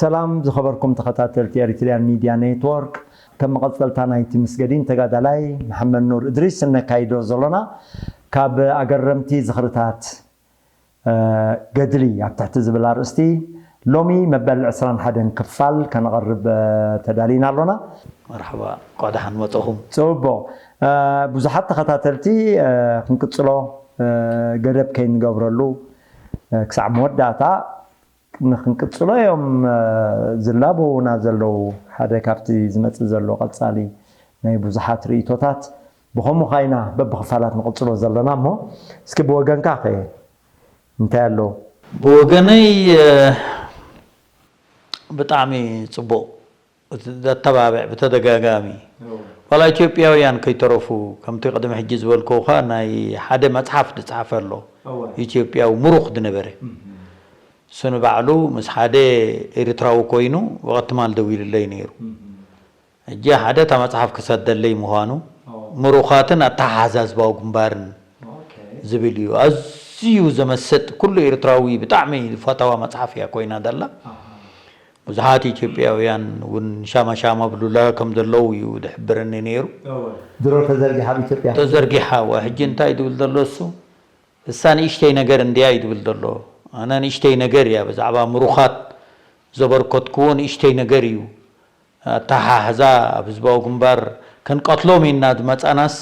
ሰላም ዝኸበርኩም ተኸታተልቲ ኤሪትሪያን ሚድያ ኔትወርክ፣ ከም መቐጸልታ ናይቲ ምስ ገዲም ተጋዳላይ መሓመድ ኑር እድሪስ እነካይዶ ዘሎና ካብ ኣገረምቲ ዝኽርታት፣ እ፣ ገድሊ ኣብ ትሕቲ ዝብል ኣርእስቲ ሎሚ መበል ዕስራን ሓደን ክፋል ከነቕርብ፣ እ፣ ተዳሊና ኣሎና። መርሓባ፣ እንኳዕ ደሓን መጻኹም። ጽቡቕ። እ፣ ብዙሓት ተኸታተልቲ፣ እ፣ ክንቅጽሎ፣ እ፣ ገደብ ከይንገብረሉ፣ እ፣ ክሳዕ መወዳእታ ንክንቅጽሎ እዮም፣ እ፣ ዝላበዉና ዘለዉ። ሓደ ካብቲ ዝመጽእ ዘሎ ቀጻሊ ናይ ብዙሓት ርእይቶታት፣ ብኸምኡ ኻይና በብኽፋላት ንቕጽሎ ዘለና እሞ፣ እስኪ ብወገንካ ኸ እንታይ ኣሎ? ብወገነይ፣ እ፣ ብጣዕሚ ጽቡቕ፣ እቲ ዘተባብዕ ብተደጋጋሚ። እዎ። ዋላ ኢትዮጵያውያን ከይተረፉ፣ ከምቲ ቅድሚ ሕጂ ዝበልኩኻ፣ ናይ ሓደ መጽሓፍ ዝጸሓፈ ኣሎ። እዎ። ኢትዮጵያዊ ምሩኽ ዝነበረ። እም። እሱ ንባዕሉ ምስ ሓደ ኤርትራዊ ኮይኑ ብቐትማል ደዊሉለይ ነይሩ። እም። ሕጂ ሓደ እታ መጽሓፍ ክሰደለይ ምዃኑ፣ እዎ። ምሩኻትን ኣተሓሕዛ ህዝባዊ ግንባርን ኦኬ። ዝብል እዩ። ኣዝዩ ዘመሰጥ፣ ኩሉ ኤርትራዊ ብጣዕሚ ዝፈተዋ መጽሓፍ እያ ኮይና ዘላ። ኣሃ። ብዙሓት ኢትዮጵያውያን እውን ሻማ ሻማ ብሉላ ከም ዘለዉ እዩ ዝሕብረኒ ነይሩ። እወ። ድሮ ተዘርጊሓ ኣብ ኢትዮጵያ። ተዘርጊሓ፣ እወ። ሕጂ እንታይ ዝብል ዘሎ እሱ? እሳ ንእሽተይ ነገር እንድያ እዩ ዝብል ዘሎ። ኣነ ንእሽተይ ነገር እያ፣ ብዛዕባ ምሩኻት ዘበርከትክዎ ንእሽተይ ነገር እዩ። ኣተሓሕዛ ኣብ ህዝባዊ ግንባር ከንቀትሎም ኢና ዝመጻናስ።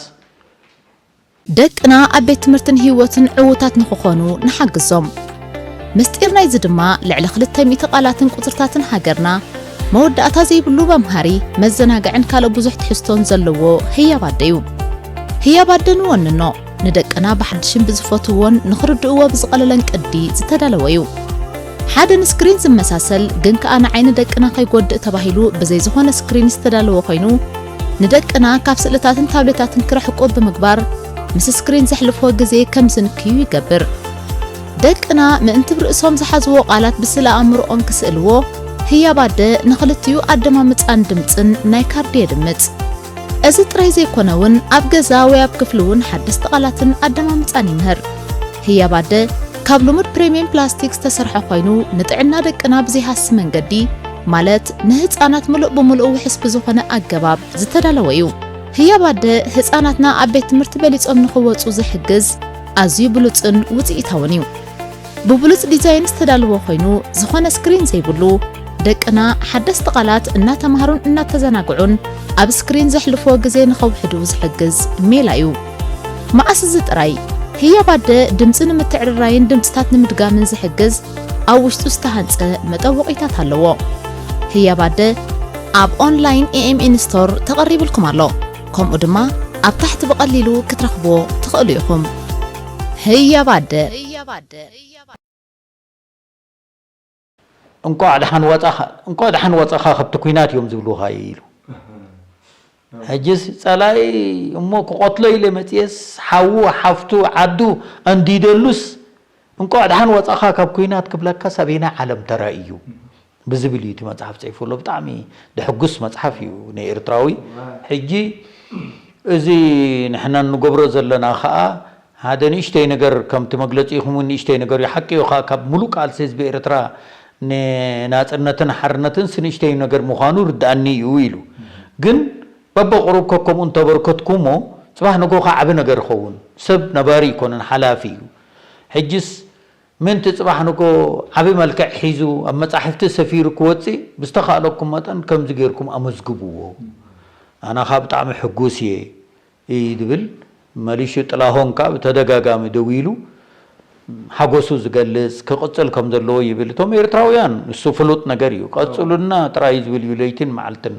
ደቅና ኣብ ቤት ትምህርትን ህይወትን ዕዉታት ንኽኾኑ ንሓግዞም። ምስጢር ናይዚ ድማ ልዕሊ ክልተ ሚእቲ ቃላትን ቁጽርታትን ሃገርና፣ መወዳእታ ዘይብሉ መምሃሪ፣ መዘናግዕን ካልእ ብዙሕ ትሕዝቶን ዘለዎ ህያብ ኣደ እዩ። ህያብ ኣደ ንወንኖ፣ ንደቅና ብሓድሽን ብዝፈትውዎን ንኽርድእዎ ብዝቐለለን ቅዲ ዝተዳለወ እዩ። ሓደ ንስክሪን ዝመሳሰል ግን ከኣ ንዓይኒ ደቅና ከይጎድእ ተባሂሉ ብዘይ ዝኾነ ስክሪን ዝተዳለወ ኮይኑ፣ ንደቅና ካብ ስእልታትን ታብሌታትን ክርሕቁ ብምግባር፣ ምስ ስክሪን ዘሕልፍዎ ግዜ ከም ዝንክዩ ይገብር። ደቅና ምእንቲ ብርእሶም ዝሓዝዎ ቃላት ብስእለ ኣእምሮኦም ክስእልዎ፣ ህያብ ኣደ ንኽልቲኡ ኣደማምጻን ድምጽን ናይ ካርዲ የድምጽ። እዚ ጥራይ ዘይኮነ እውን፣ ኣብ ገዛ ወይ ኣብ ክፍሊ እውን ሓደስቲ ቃላትን ኣደማምጻን ይምህር። ህያብ ኣደ ካብ ልሙድ ፕሪምየም ፕላስቲክ ዝተሰርሐ ኮይኑ፣ ንጥዕና ደቅና ብዘይሃሲ መንገዲ፣ ማለት ንህጻናት ምሉእ ብምሉእ ውሑስ ብዝኾነ ኣገባብ ዝተዳለወ እዩ። ህያብ ኣደ ህጻናትና ኣብ ቤት ትምህርቲ በሊጾም ንኽወጹ ዝሕግዝ ኣዝዩ ብሉጽን ውጽኢታውን እዩ። ብብሉጽ ዲዛይን ዝተዳለወ ኮይኑ፣ ዝኾነ ስክሪን ዘይብሉ፣ ደቅና ሓደስቲ ቃላት እናተማሃሩን እናተዘናግዑን ኣብ ስክሪን ዘሕልፍዎ ግዜ ንኸውሕዱ ዝሕግዝ ሜላ እዩ። መኣስ እዚ ጥራይ፣ ህያብ ኣደ ድምጺ ንምትዕርራይን ድምጽታት ንምድጋምን ዝሕግዝ ኣብ ውሽጡ ዝተሃንጸ መጠወቒታት ኣለዎ። ህያብ ኣደ ኣብ ኦንላይን ኤ ኤም ኤን ስቶር ተቐሪብልኩም ኣሎ። ከምኡ ድማ ኣብ ታሕቲ ብቐሊሉ ክትረኽብዎ ትኽእሉ ኢኹም። ህያብ ኣደ። እንቋዕ ደሓን ወጻኻ፣ እንቋዕ ደሓን ወጻኻ ካብቲ ኲናት እዮም ዝብሉኻ ኢሉ። ሕጅስ ጸላኢ እሞ ክቐትሎ ኢለ መጽኤስ፣ ሓዉ፣ ሓፍቱ፣ ዓዱ ኣንዲደሉስ፣ እንቋዕ ደሓን ወጻኻ ካብ ኲናት ክብለካስ ኣበየናይ ዓለም ተራእዩ? ብዝብል እዩ እቲ መጽሓፍ ጽሒፉ ኣሎ። ብጣዕሚ ደሕጉስ መጽሓፍ እዩ ንኤርትራዊ። ሕጂ እዚ ንሕና እንገብሮ ዘለና ኸኣ ሓደ ንእሽተይ ነገር፣ ከምቲ መግለጺኹም እውን ንእሽተይ ነገር እዩ። ሓቂ እዩ ኸኣ፣ ካብ ምሉእ ቃልሲ ህዝቢ ኤርትራ ንናጽነትን ሓርነትንስ ንእሽተይ ነገር ምዃኑ ርድኣኒ እዩ ኢሉ። ግን በበቕሩብ ከከምኡ እንተበርከትኩሞ፣ ጽባሕ ንጎ ኸኣ ዓቢ ነገር ይኸውን። ሰብ ነባሪ ኣይኮነን፣ ሓላፊ እዩ። ሕጅስ ምእንቲ ጽባሕ ንጎ ዓቢ መልክዕ ሒዙ ኣብ መጻሕፍቲ ሰፊሩ ክወጽእ ብዝተኻእለኩም መጠን ከምዚ ጌርኩም ኣመዝግብዎ። ኣነ ኸኣ ብጣዕሚ ሕጉስ እየ እዩ ዝብል። መሊሹ ጥላሁን ከኣ ብተደጋጋሚ ደዊሉ ሓጎሱ ዝገልጽ፣ ክቕጽል ከም ዘለዎ ይብል። እቶም ኤርትራውያን ንሱ ፍሉጥ ነገር እዩ። ቀጽሉና ጥራይ ዝብል እዩ ለይትን መዓልትን።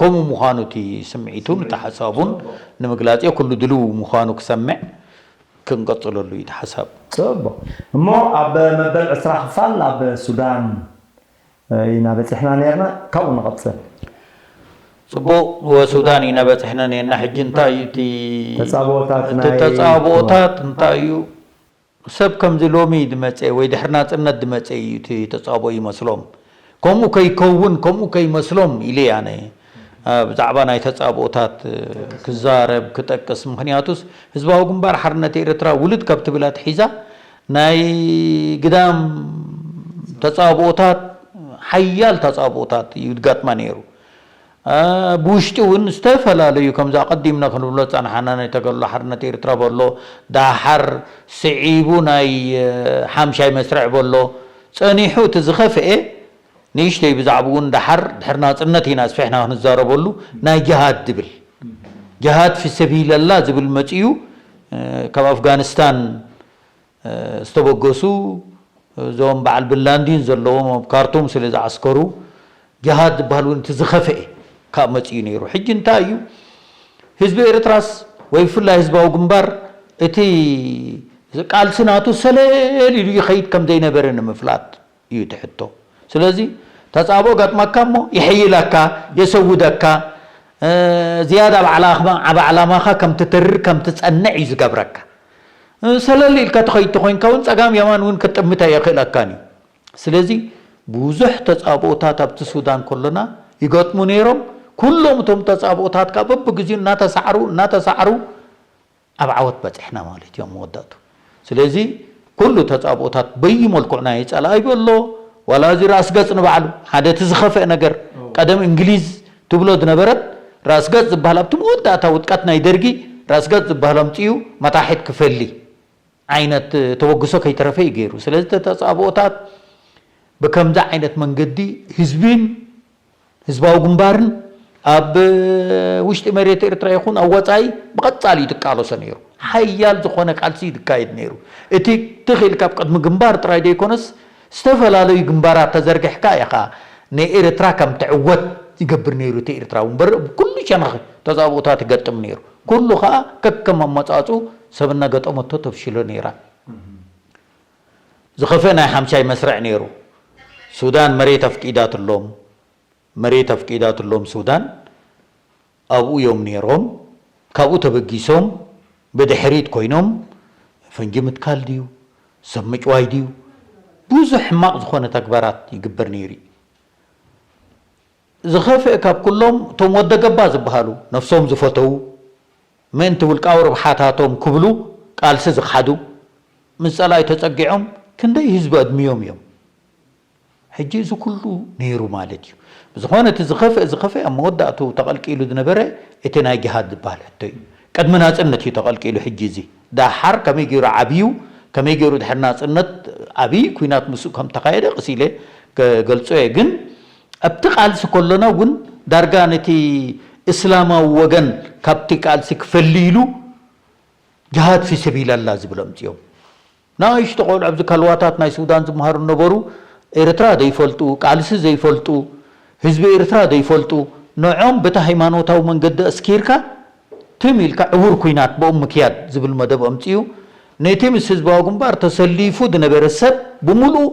ከምኡ ምዃኑ እቲ ስምዒቱን እቲ ሓሳቡን ንምግላጽ እየ። ኩሉ ድልው ምዃኑ ክሰምዕ ክንቀጽለሉ እዩ እቲ ሓሳብ። ጽቡቕ። እሞ ኣብ መበል ዕስራ ክፋል ኣብ ሱዳን፣ እ፣ ኢና በጺሕና ነርና፣ ካብኡ ንቐጽል። ጽቡቕ፣ ወሱዳን ኢና በጺሕና ነርና። ሕጂ እንታይ እዩ እቲ ተጻብኦታት እቲ ናይ ተጻብኦታት እንታይ እዩ? ሰብ ከምዚ ሎሚ ዝመጸ ወይ ድሕሪ ናጽነት ዝመጸ እዩ እቲ ተጻብኦ ይመስሎም። ከምኡ ከይከውን፣ ከምኡ ከይመስሎም ኢለ እየ ኣነ፣ እ፣ ብዛዕባ ናይ ተጻብኦታት፣ እ፣ ክዛረብ፣ ክጠቅስ። ምኽንያቱስ ህዝባዊ ግንባር ሓርነት ኤርትራ ውልድ ካብ ትብል ኣትሒዛ ናይ ግዳም ተጻብኦታት ሓያል ተጻብኦታት እዩ ዝጋጥማ ነይሩ። ብውሽጢ እውን ዝተፈላለዩ ከምዚ ኣቐዲምና ክንብሎ ዝጸናሓና ናይ ተጋድሎ ሓርነት ኤርትራ በሎ፣ ዳሓር ስዒቡ ናይ ሓምሻይ መስርዕ በሎ፣ ጸኒሑ እቲ ዝኸፍኤ ንእሽተይ ብዛዕባኡ እውን ዳሓር ድሕሪ ናጽነት ኢና ኣስፊሕና ክንዛረበሉ ናይ ጅሃድ ዝብል ጅሃድ ፊ ሰቢለላ ዝብል መጺኡ ካብ ኣፍጋኒስታን ዝተበገሱ እዞም በዓል ብላንዲን ዘለዎም ኣብ ካርቱም ስለ ዝዓስከሩ ጅሃድ ዝበሃል እውን እቲ ዝኸፍኤ ካብ መጺኡ ነይሩ። ሕጂ እንታይ እዩ ህዝቢ ኤርትራስ ወይ ብፍላይ ህዝባዊ ግንባር እቲ ቃልሲ ናቱ ሰለል ኢሉ ይኸይድ ከም ዘይነበረ ንምፍላጥ እዩ እቲ ሕቶ። ስለዚ ተጻብኦ ገጥመካ እሞ ይሕይለካ፣ የሰውደካ፣ ዝያዳ ኣብ ዓላማኻ ከም ትተርር ከም ትጸንዕ እዩ ዝገብረካ። ሰለል ኢልካ ትኸይድ ተኾይንካ እውን ጸጋም የማን እውን ክትጥምት ኣየኽእለካን እዩ። ስለዚ ብዙሕ ተጻብኦታት ኣብቲ ሱዳን ከሎና ይገጥሙ ነይሮም። ኩሎም እቶም ተጻብኦታት ከዓ በብግዜኡ እናተሳዕሩ እናተሳዕሩ ኣብ ዓወት በጺሕና ማለት እዮም መወዳእቱ። ስለዚ ኩሉ ተጻብኦታት በይመልክዑ ናይ ጸላኢ በሎ ዋላ እዚ ራእሲ ገጽ ንባዕሉ ሓደ እቲ ዝኸፍአ ነገር ቀደም እንግሊዝ ትብሎ ዝነበረት ራእሲ ገጽ ዝበሃል ኣብቲ መወዳእታ ውድቀት ናይ ደርጊ ራእሲ ገጽ ዝበሃል ኣምጺኡ መታሒት ክፈሊ ዓይነት ተበግሶ ከይተረፈ እዩ ገይሩ። ስለዚ ተጻብኦታት ብከምዚ ዓይነት መንገዲ ህዝቢን ህዝባዊ ግንባርን ኣብ ውሽጢ መሬት ኤርትራ ይኹን ኣብ ወጻኢ ብቐጻሊ እዩ ዝቃለሶ ነይሩ። ሓያል ዝኾነ ቃልሲ እዩ ዝካየድ ነይሩ። እቲ ትኽ ኢልካ ኣብ ቅድሚ ግንባር ጥራይ ዘይኮነስ ዝተፈላለዩ ግንባራት ተዘርጊሕካ ኢኻ ንኤርትራ ከም ትዕወት ይገብር ነይሩ። እቲ ኤርትራዊ እምበር ብኩሉ ሸነኽ ተጻብኦታት ይገጥም ነይሩ። ኩሉ ኸኣ ከከም ኣመጻጽኡ ሰብ እናገጠመቶ ተፍሽሎ ነይራ። ዝኸፍአ ናይ ሓምሻይ መስርዕ ነይሩ። ሱዳን መሬት ኣፍቂዳትሎም፣ መሬት ኣፍቂዳትሎም ሱዳን ኣብኡ እዮም ነይሮም። ካብኡ ተበጊሶም ብድሕሪት ኮይኖም ፈንጂ ምትካል ድዩ ሰብ ምጭዋይ ድዩ ብዙሕ ሕማቕ ዝኾነ ተግባራት ይግበር ነይሩ እዩ። ዝኸፍአ ካብ ኩሎም እቶም ወደ ገባ ዝበሃሉ ነፍሶም ዝፈተዉ ምእንቲ ውልቃዊ ረብሓታቶም ክብሉ ቃልሲ ዝኸሓዱ ምስ ጸላኢ ተጸጊዖም ክንደይ ህዝቢ ኣድምዮም እዮም። ሕጂ እዚ ኩሉ ነይሩ ማለት እዩ። ብዝኾነ እቲ ዝኸፍአ ዝኸፍአ ኣብ መወዳእቱ ተቐልቂሉ ዝነበረ እቲ ናይ ጅሃድ ዝበሃል ሕቶ እዩ። ቅድሚ ናጽነት እዩ ተቐልቂሉ። ሕጂ እዚ ዳሓር ከመይ ገይሩ ዓብዩ ከመይ ገይሩ ድሕሪ ናጽነት ዓብዪ ኲናት ምስኡ ከም ተኻየደ ቀስ ኢለ ክገልጾ እየ። ግን ኣብቲ ቃልሲ ከሎና እውን ዳርጋ ነቲ እስላማዊ ወገን ካብቲ ቃልሲ ክፈሊ ኢሉ ጅሃድ ፊ ሰቢላላ ዝብል ኣምጺኦም። ንኣሽቱ ቆልዑ ኣብዚ ከልዋታት ናይ ሱዳን ዝመሃሩ ነበሩ። ኤርትራ ዘይፈልጡ፣ ቃልሲ ዘይፈልጡ፣ ህዝቢ ኤርትራ ዘይፈልጡ፣ ንዖም በቲ ሃይማኖታዊ መንገዲ ኣስኪርካ ትም ኢልካ ዕዉር ኲናት ብኦም ምክያድ ዝብል መደብ ኣምጺኡ። ነቲ ምስ ህዝባዊ ግንባር ተሰሊፉ ዝነበረ ሰብ ብምሉኡ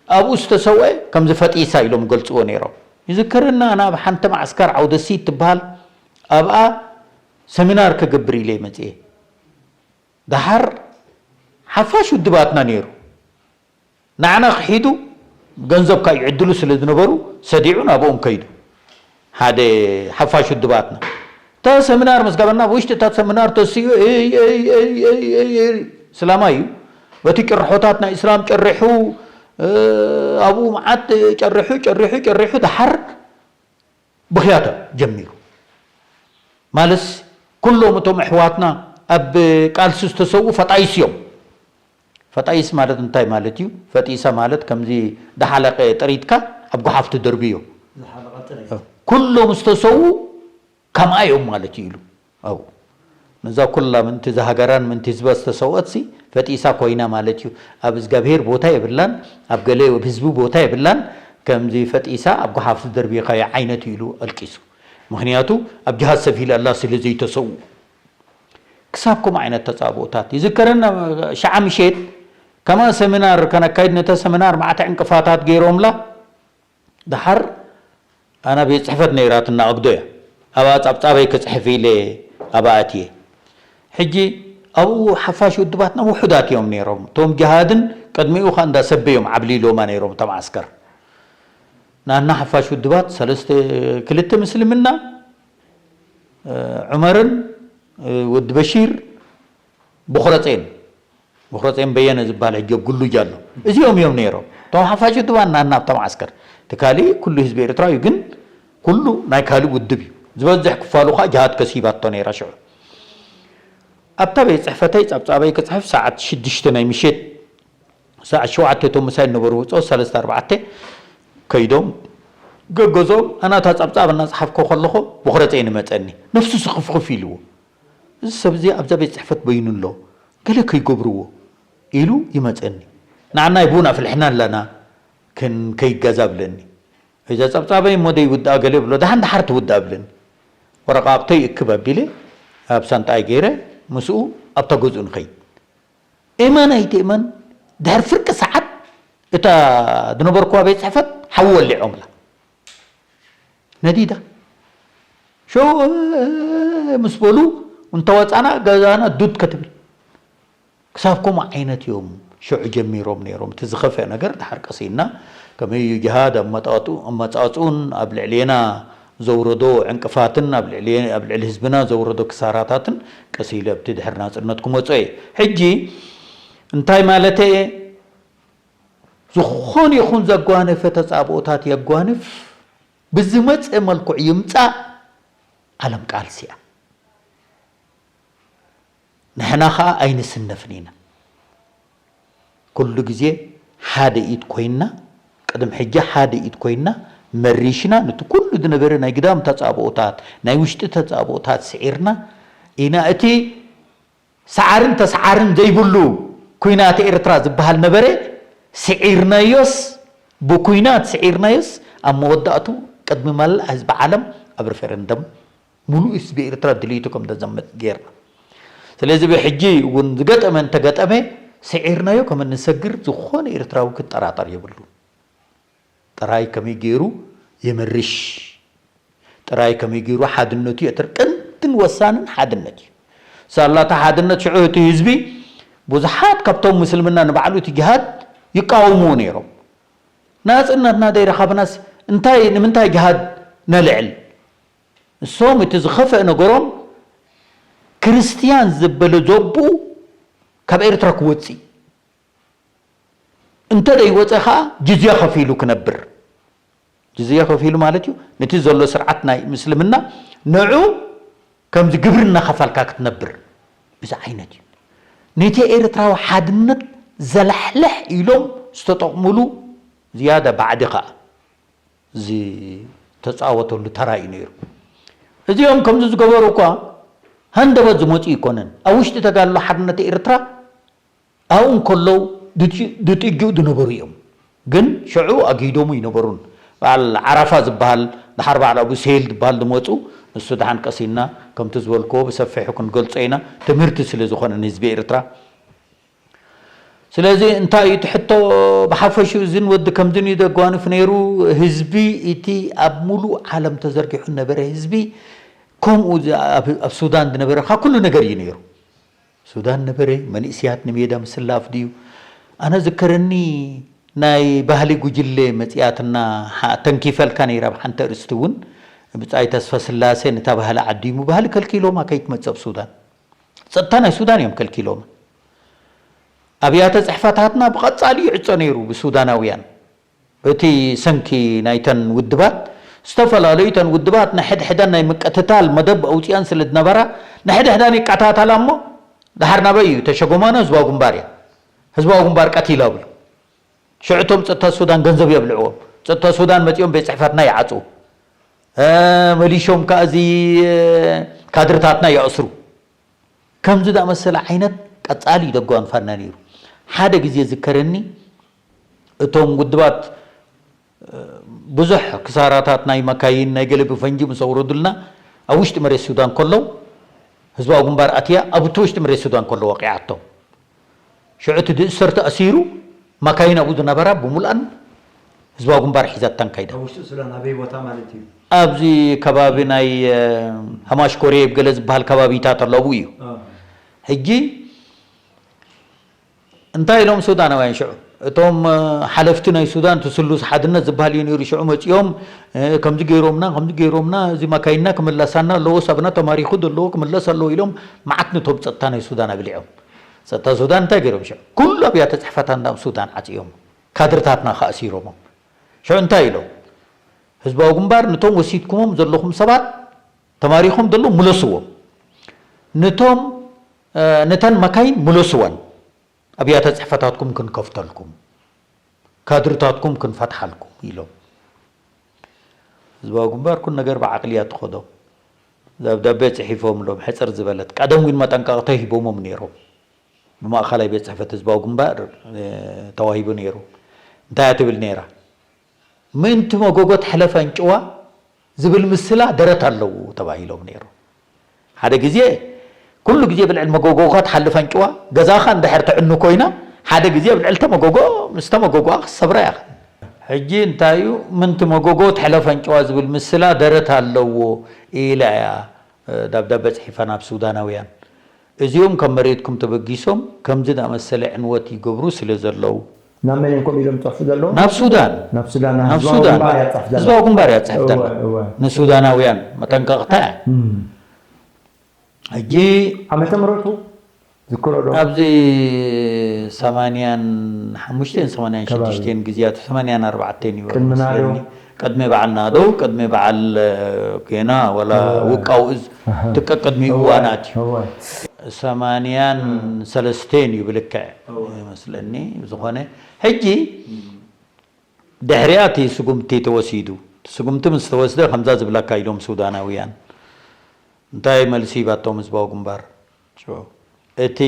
ኣብኡ ዝተሰውአ ከምዚ ፈጢሳ ኢሎም ይገልጽዎ ነይሮም። ይዝከረና ኣነ ኣብ ሓንቲ መዓስከር ዓውደሲት ትበሃል ኣብኣ ሰሚናር ክገብር ኢለ መጽየ። ደሓር ሓፋሽ ውድባትና ነይሩ። ንዓና ክሒዱ ገንዘብካ ይዕድሉ ስለ ዝነበሩ ሰዲዑ ናብኦም ከይዱ። ሓደ ሓፋሽ ውድባትና እታ ሰሚናር ምስ ገበና ብውሽጢ እታ ሰሚናር ተሲኡ እይ እይ እይ እይ እይ እይ እስላማይ እዩ። በቲ ጭርሖታት ናይ እስላም ጨሪሑ ኣብኡ መዓት ጨሪሑ ጨሪሑ ጨሪሑ ደሓር ብኽያት ጀሚሩ። ማለትስ ኩሎም እቶም ኣሕዋትና ኣብ ቃልሲ ዝተሰውኡ ፈጣይስ እዮም። ፈጣይስ ማለት እንታይ ማለት እዩ? ፈጢሳ ማለት ከምዚ ደሓለቐ ጥሪትካ ኣብ ጓሓፍ ትደርብዮ። ዝሓለቐ ጥሪት። ኩሎም ዝተሰውኡ ከምኣ እዮም ማለት እዩ ኢሉ። ኣው ነዛ ኩላ ምንቲ ዝሃገራን ምንቲ ህዝባ ዝተሰውአትሲ ፈጢሳ ኮይና ማለት እዩ። ኣብ እግዚኣብሄር ቦታ የብላን፣ ኣብ ገለ ህዝቢ ቦታ የብላን። ከምዚ ፈጢሳ ኣብ ጓሓፍ ዝደርብኻዮ ዓይነት እዩ ኢሉ ኣልቂሱ። ምኽንያቱ ኣብ ጅሃድ ሰፊል ኣላ ስለ ዘይተሰው ክሳብ ከምኡ ዓይነት ተጻብኦታት ይዝከረና። ሸዓ ምሸት ከማ ሰሚናር ከነካይድ ነተ ሰሚናር ማዕተ ዕንቅፋታት ገይሮምላ። ደሓር ኣና ቤት ጽሕፈት ነይራትና ኣግዶ እያ። ኣብኣ ጻብጻበይ ክጽሕፍ ኢለ ኣብኣ ኣትየ። ሕጂ ኣብኡ ሓፋሽ ውድባትና ውሑዳት እዮም ነይሮም። እቶም ጅሃድን ቅድሚኡ ኸኣ እንዳ ሰበ እዮም ዓብሊሎማ ነይሮም እቶም ዓስከር። ናና ሓፋሽ ውድባት ሰለስተ ክልተ ምስልምና ዑመርን ወዲ በሺር ብኹረጼን ብኹረጼን በየነ ዝበሃል ሕጂ ኣብ ጉሉጅ ኣሎ። እዚኦም እዮም ነይሮም። እቶም ሓፋሽ ውድባት ናና ኣብታ መዓስከር፣ እቲ ካሊእ ኩሉ ህዝቢ ኤርትራ እዩ፣ ግን ኩሉ ናይ ካሊእ ውድብ እዩ። ዝበዝሕ ክፋሉ ከዓ ጅሃድ ከሲባቶ ነይራ ሽዑ። ኣብታ ቤት ጽሕፈተይ ጸብጻበይ ክጽሕፍ ሰዓት ሽዱሽተ ናይ ምሸት፣ ሰዓት ሸውዓተ እቶም ምሳይ ዝነበሩ ውፅኦ ሰለስተ ኣርባዕተ ከይዶም ገገዞም ኣናታ ጸብጻብ እናጽሓፍኮ ከለኹ ብቑረፀይ ንመፀኒ። ነፍሱ ስኽፍኽፍ ኢልዎ። እዚ ሰብ እዚ ኣብዛ ቤት ጽሕፈት በይኑ ኣሎ፣ ገለ ከይገብርዎ ኢሉ ይመጸኒ። ንዓናይ ቡን ኣፍልሕና ኣለና፣ ክንከይድ ገዛ ብለኒ። እዛ ጸብጻበይ እሞ ደይውድኣ ገለ ብሎ፣ ደሓን ደሓር ትውድኣ ብለኒ። ወረቓቕተይ እክብ ኣቢለ ኣብ ሳንጣይ ገይረ ምስኡ ኣብታ ገዝኡ ንኸይድ። እመን ኣይትእመን፣ ድሕሪ ፍርቂ ሰዓት እታ ዝነበርኩዋ ቤት ጽሕፈት ሓዊ ወሊዖምላ። ነዲዳ። ሸው ምስ በሉ እንተወጻና ገዛና ዱድ ከትብል። ክሳብ ከምኡ ዓይነት እዮም ሽዑ ጀሚሮም ነይሮም። እቲ ዝኸፍአ ነገር ድሓር ቀስ ኢልና ከመይ እዩ ጅሃድ ኣመጣጡ-፣ ኣመጻጽኡን ኣብ ልዕሌና ዘውረዶ ዕንቅፋትን ኣብ ልዕሌ-፣ ኣብ ልዕሊ ህዝብና ዘውረዶ ክሳራታትን ቀስ ኢለ ኣብቲ ድሕሪ ናጽነት ክመጾ እየ። ሕጂ እንታይ ማለተ እየ? ዝኾነ ይኹን ዘጓነፈ ተጻብኦታት የጓንፍ፣ ብዝመጸ መልክዕ ይምጻእ፣ ዓለም ቃልሲ እያ። ንሕና ኸኣ ኣይንስነፍን ኢና። ኩሉ ግዜ ሓደ ኢድ ኮይንና፣ ቅድሚ ሕጂ ሓደ ኢድ ኮይንና፣ መሪሽና፣ ነቲ ኩሉ ዝነበረ ናይ ግዳም ተጻብኦታት፣ ናይ ውሽጢ ተጻብኦታት ስዒርና ኢና። እቲ ሰዓርን ተሰዓርን ዘይብሉ ኲናት ኤርትራ ዝበሃል ነበረ፣ ስዒርናዮስ፣ ብኲናት ስዒርናዮስ፣ ኣብ መወዳእቱ ቅድሚ መላእ ህዝቢ ዓለም ኣብ ሪፈረንደም ሙሉእ ህዝቢ ኤርትራ ድልይቱ ከም ዘዘምት ጌርና። ስለዚ ብሕጂ እውን ዝገጠመ እንተገጠመ፣ ስዒርናዮ ከም እንሰግር ዝኾነ ኤርትራዊ ክጠራጠር የብሉን። ጥራይ ከመይ ገይሩ የመርሽ፣ ጥራይ ከመይ ገይሩ ሓድነቱ የትር-፣ ቀንድን ወሳንን ሓድነት እዩ። ሳላታ ሓድነት ሽዑ እቲ ህዝቢ ብዙሓት ካብቶም ምስልምና ንባዕሉ እቲ ጅሃድ ይቃወምዎ ነይሮም። ናጽነትና ዘይረኸብናስ እንታይ፣ ንምንታይ ጅሃድ ነልዕል? ንሶም እቲ ዝኸፍአ ነገሮም ክርስትያን ዘበለ ዘቡ ካብ ኤርትራ ክወጽእ፣ እንተ ዘይወጸ ኸኣ ጅዝያ ከፊሉ ክነብር። ጅዝያ ከፊሉ ማለት እዩ፣ ነቲ ዘሎ ስርዓት ናይ ምስልምና ንዑ ከምዚ ግብሪ እናኸፈልካ ክትነብር። እዚ ዓይነት እዩ። ነቲ ኤርትራዊ ሓድነት ዘላሕልሕ ኢሎም ዝተጠቕሙሉ ዝያዳ ባዕዲ ኸኣ ዝተጻወተሉ ተራ እዩ ነይሩ። እዚኦም ከምዚ ዝገበሩ እኳ ሃንደበት ዝመጹ ኣይኮነን። ኣብ ውሽጢ ተጋድሎ ሓርነት ኤርትራ ኣብኡ እንከለዉ ድጥ-፣ ድጥጅኡ ዝነበሩ እዮም። ግን ሽዑ ኣግሂዶሙ ይነበሩን። በዓል ዓራፋ ዝበሃል፣ ደሓር በዓል ኣቡ ሰይል ዝበሃል ዝመጹ፣ ንሱ ደሓን ቀሲና፣ ከምቲ ዝበልክዎ ብሰፊሑ ክንገልጾ ኢና፣ ትምህርቲ ስለ ዝኾነ ንህዝቢ ኤርትራ። ስለዚ እንታይ እዩ እቲ ሕቶ ብሓፈሽኡ? እዝን ወዲ ከምዝን እዩ ዘጓንፍ ነይሩ። ህዝቢ እቲ ኣብ ሙሉእ ዓለም ተዘርጊሑ ነበረ ህዝቢ፣ ከምኡ ዝ-፣ ኣብ፣ ኣብ ሱዳን ዝነበረ ኸዓ ኩሉ ነገር እዩ ነይሩ። ሱዳን ነበረ፣ መንእስያት ንሜዳ ምስላፍ ድዩ? ኣነ ዝከረኒ ናይ ባህሊ ጉጅለ መጽያትና ሓ-፣ ተንኪፈልካ ነይራ ብሓንቲ ኣርእስቲ እውን፣ ብጻይ ተስፋ ስላሴ ነታ ባህሊ ዓዲሙ፣ ባህሊ ከልኪሎማ ከይትመጽእ ኣብ ሱዳን። ጸጥታ ናይ ሱዳን እዮም ከልኪሎማ። ኣብያተ ጽሕፈታትና ብቐጻሊ ይዕጾ ነይሩ ብሱዳናውያን። እቲ ሰንኪ ናይተን ውድባት፣ ዝተፈላለዩ ተን ውድባት ንሕድሕደን ናይ ምቅትታል መደብ ኣውጺኣን ስለ ዝነበራ፣ ንሕድሕደን ይቀታተላ እሞ፣ ደሓር ናበይ እዩ? ተሸጎማኖ ህዝባዊ ግንባር እያ። ህዝባዊ ግንባር ቀቲላ ብሉ። ሽዑ እቶም ጸጥታ ሱዳን ገንዘብ የብልዕዎም። ጸጥታ ሱዳን መጺኦም ቤት ጽሕፈትና ይዓጽዉ። እ፣ መሊሾም ከኣ እዚ፣ እ፣ ካድርታትና ይኣስሩ። ከምዚ ዝኣመሰለ ዓይነት ቀጻሊ እዩ ዘጓንፋና ነይሩ። ሓደ ግዜ ዝከረኒ፣ እቶም ውድባት፣ እ፣ ብዙሕ ክሳራታት ናይ መካይን፣ ናይ ገለ ብፈንጂ ምስ ኣውረዱልና፣ ኣብ ውሽጢ መሬት ሱዳን ከለዉ፣ ህዝባዊ ግንባር ኣትያ፣ ኣብ እቲ ውሽጢ መሬት ሱዳን ከለዉ ወቒዓቶም። ሽዑ እቲ ዝእሰር ተኣሲሩ፣ መካይን ኣብኡ ዝነበራ ብምሉኣን ህዝባዊ ግንባር ሒዛተን ከይዳ። ኣብ ውሽጢ ሱዳን ኣበይ ቦታ ማለት እዩ? ኣብዚ ከባቢ ናይ፣ እ፣ ሃማሽ ኮሬብ ገለ ዝበሃል ከባቢታት ኣሎ፣ ኣብኡ እዩ። አ። ሕጂ እንታይ ኢሎም ሱዳናውያን ሽዑ? እቶም፣ እ፣ ሓለፍቲ ናይ ሱዳን፣ እቲ ስሉስ ሓድነት ዝበሃል እዩ ነይሩ። ሽዑ መጺኦም፣ እ፣ ከምዚ ገይሮምና፣ ከምዚ ገይሮምና፣ እዚ መካይንና ክምለሳና ኣለዎ፣ ሰብና ተማሪኹ ዘለዎ ክምለስ ኣለዎ ኢሎም መዓት ነቶም ጸጥታ ናይ ሱዳን ኣብሊዖም። ጸጥታ ሱዳን እንታይ ገይሮም ሽዑ? ኩሉ ኣብያተ ጽሕፈታት እንዳ ሱዳን ዓጽዮም። ካድርታትና ከኣ ኣሲሮሞም። ሽዑ እንታይ ኢሎም? ህዝባዊ ግንባር፣ ነቶም ወሲድኩሞም ዘለኹም ሰባት፣ ተማሪኾም ዘለዉ ምለስዎም። ነቶም ነተን መካይን ምለስወን። ኣብያተ ጽሕፈታትኩም ክንከፍተልኩም፣ ካድርታትኩም ክንፈትሓልኩም ኢሎም። ህዝባዊ ግንባር ኩሉ ነገር ብዓቕሊ እያ ትኸዶ። ደብዳቤ ጽሒፎምሎም፣ ሕጽር ዝበለት ቀደም እውን መጠንቀቕታ ሂቦሞም ነይሮም። ብማእኸላይ ቤት ጽሕፈት ህዝባዊ ግንባር ተዋሂቡ ነይሩ። እንታይ እያ ትብል ነይራ? ምእንቲ መጎጎ ትሕለፍ ኣንጭዋ ዝብል ምስላ ደረት ኣለዎ ተባሂሎም ነይሮም። ሓደ ግዜ ኩሉ ግዜ ብልዕሊ መጎጎኻ ትሓልፍ ኣንጭዋ ገዛኻ እንድሕር ትዕኑ ኮይና፣ ሓደ ግዜ ብልዕሊ ተመጎጎ፣ ምስ ተመጎጎኣ ክትሰብራ ኢኻ። ሕጂ እንታይ እዩ፣ ምእንቲ መጎጎ ትሕለፍ ኣንጭዋ ዝብል ምስላ ደረት ኣለዎ ኢላ እያ ደብዳበ ጽሒፋ ናብ ሱዳናውያን። እዚኦም ካብ መሬትኩም ተበጊሶም ከምዚ ዝኣመሰለ ዕንወት ይገብሩ ስለ ዘለዉ። ናብ መን እዮም ከምኡ ኢሎም ዝጸሕፉ ዘለዉ? ናብ ሱዳን። ናብ ሱዳን፣ ናብ ህዝባዊ ሱዳን። ግንባር እያ ትጸሕፍ ዘላ። ህዝባዊ ግንባር እያ ትጽሕፍ ዘላ። እወ፣ እወ። ንሱዳናውያን መጠንቀቕታ እያ። እም። ሕጂ ዓመተ ምሕረቱ ዝክሮ ዶ? ኣብዚ ሰማንያን ሓሙሽተን ሰማንያን ሽዱሽተን ግዜያት፣ ሰማንያን ኣርባዕተን እዩ ቅድሚ ናደው? መስለኒ። ቅድሚ በዓል ናደው፣ ቅድሚ በዓል፣ እ፣ ጌና ዋላ እወ። ውቃው እዝ ኣሃ። ትቀ ቅድሚ እወ፣ እዋናት እዩ። እወ። ሰማንያን ሰለስተን እዩ ብልክዕ እወ። ይመስለኒ። ዝኾነ ሕጂ ድሕሪኣ እቲ ስጉምቲ ተወሲዱ። እቲ ስጉምቲ ምስ ተወስደ ከምዛ ዝብለካ ኢሎም ሱዳናውያን። እንታይ መልሲ ሂባቶም ህዝባዊ ግንባር? ሽዑ እቲ፣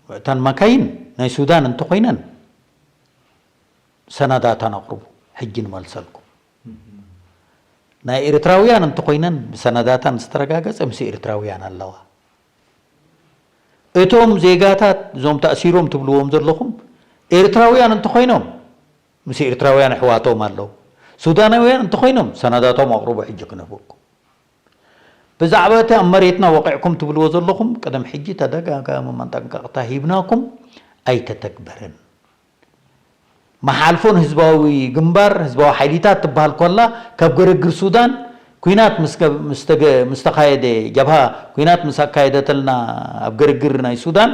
እተን መካይን ናይ ሱዳን እንተኾይነን ሰነዳተን ኣቕርቡ፣ ሕጂ ንመልሰልኩም። ናይ ኤርትራውያን እንተኾይነን ብሰነዳተን ዝተረጋገጸ ምስ ኤርትራውያን ኣለዋ። እቶም ዜጋታት፣ እዞም ተኣሲሮም ትብልዎም ዘለኹም ኤርትራውያን እንተኾይኖም ምስ ኤርትራውያን ኣሕዋቶም ኣለዉ። ሱዳናውያን እንተኾይኖም ሰነዳቶም ኣቕርቡ፣ ሕጂ ክንህበኩም። ብዛዕባ እቲ ኣብ መሬትና ወቒዕኩም ትብልዎ ዘለኹም ቅድም ሕጂ ተደጋጋሚ መጠንቀቕታ ሂብናኩም ኣይተተግበረን። መሓልፎን ህዝባዊ ግንባር፣ ህዝባዊ ሓይሊታት ትበሃል ኮላ፣ ካብ ገረግር ሱዳን ኲናት ምስ ገብ-፣ ምስ ተገ-፣ ምስ ተኻየደ፣ ጀብሃ ኲናት ምስ ኣካየደትልና ኣብ ገረግር ናይ ሱዳን፣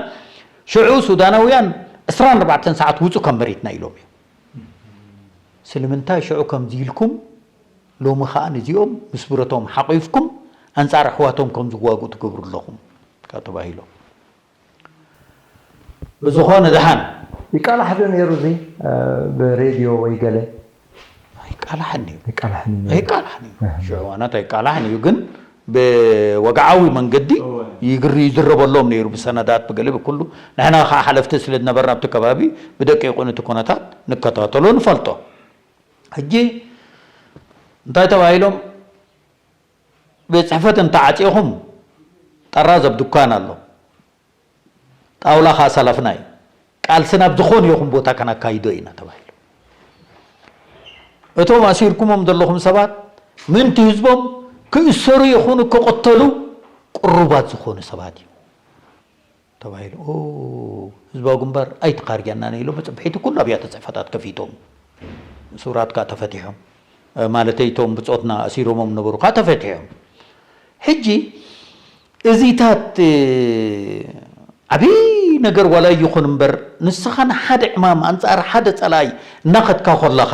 ሽዑ ሱዳናውያን ዕስራን ኣርባዕተን ሰዓት ውጹ ካብ መሬትና ኢሎም እዮም። ስለምንታይ ሽዑ ከምዚ ኢልኩም፣ ሎሚ ኸኣ ነዚኦም ምስ ብረቶም ሓቒፍኩም ኣንጻር ኣሕዋቶም ከም ዝዋግኡ ትገብሩ ኣለኹም? ካብ ተባሂሎም። ብዝኾነ ደሓን። ይቃላሕ ዶ ነይሩ እዚ፣ እ፣ ብሬድዮ ወይ ገለ? ኣይቃላሕን እዩ። ኣይቃላሕን እዩ ነይሩ። ኣይቃላሕን እዩ። እህ። ሽዑ እዋናት ኣይቃላሕን እዩ፣ ግን ብወግዓዊ መንገዲ እወ። ይግር-፣ ይዝረበሎም ነይሩ፣ ብሰነዳት፣ ብገለ፣ ብኩሉ። ንሕና ኸዓ ሓለፍቲ ስለ ዝነበርና ኣብቲ ከባቢ፣ ብደቂቑ ነቲ ኩነታት ንከታተሎ፣ ንፈልጦ። ሕጂ እንታይ ተባሂሎም? ቤት ጽሕፈት እንተዓጺኹም፣ ጠራዝ ኣብ ድኳን ኣሎ። ጣውላ ከኣ ሰለፍና እዩ። ቃልስና ኣብ ዝኾነ ይኹን ቦታ ከነካይዶ ኢና ተባሂሉ። እቶም ኣሲርኩሞም ዘለኹም ሰባት ምእንቲ ህዝቦም ክእሰሩ ይኹኑ ክቕተሉ ቅሩባት ዝኾኑ ሰባት እዮም ተባሂሉ። ኦ፣ ህዝባዊ ግንባር ኣይትኻርጃናን ኢሎም ብጽብሒቲ ኩሉ ኣብያተ ጽሕፈታት ከፊቶም። ስውራት ከኣ ተፈቲሖም። እ፣ ማለተይ እቶም ብጾትና ኣሲሮሞም ነበሩ ከኣ ተፈቲሖም። ሕጂ እዚታት፣ እ፣ ዓብዪ ነገር ዋላ ይኹን እምበር፣ ንስኻ ንሓደ ዕማም ኣንጻር ሓደ ጸላኢ እናኸድካ ከለኻ፣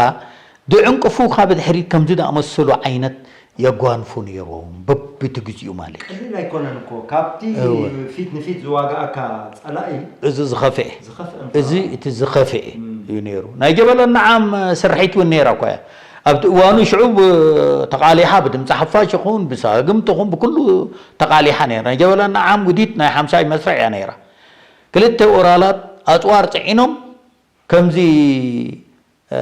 ዝዕንቅፉኻ ብድሕሪት ከምዚ ዝኣመሰሉ ዓይነት የጓንፉ ነይሮም፣ በብቲ ግዜኡ ማለት እዩ። ቀሊል ኣይኮነን እኮ፣ ካብቲ እወ። ፊት ንፊት ዝዋግኣካ ጸላኢ እዚ ዝኸፍኤ። ዝኸፍኤ እዚ ምዃኑ። እቲ ዝኸፍኤ እም። እዩ ነይሩ። ናይ ጀበለ ነዓም ስርሒት እውን ነይራ እኳ እያ። ኣብቲ እዋኑ ሽዑ ብ-፣ ተቓሊሓ፣ ብድምፂ ሓፋሽ ይኹን፣ ብሳግምቲ ይኹን፣ ብኩሉ ተቓሊሓ ነይራ። ናይ ጀበለ ነዓም ውዲት ናይ ሓምሻይ መስርዕ እያ ነይራ። ክልተ ኦራላት ኣፅዋር ፅዒኖም ከምዚ፣ እ፣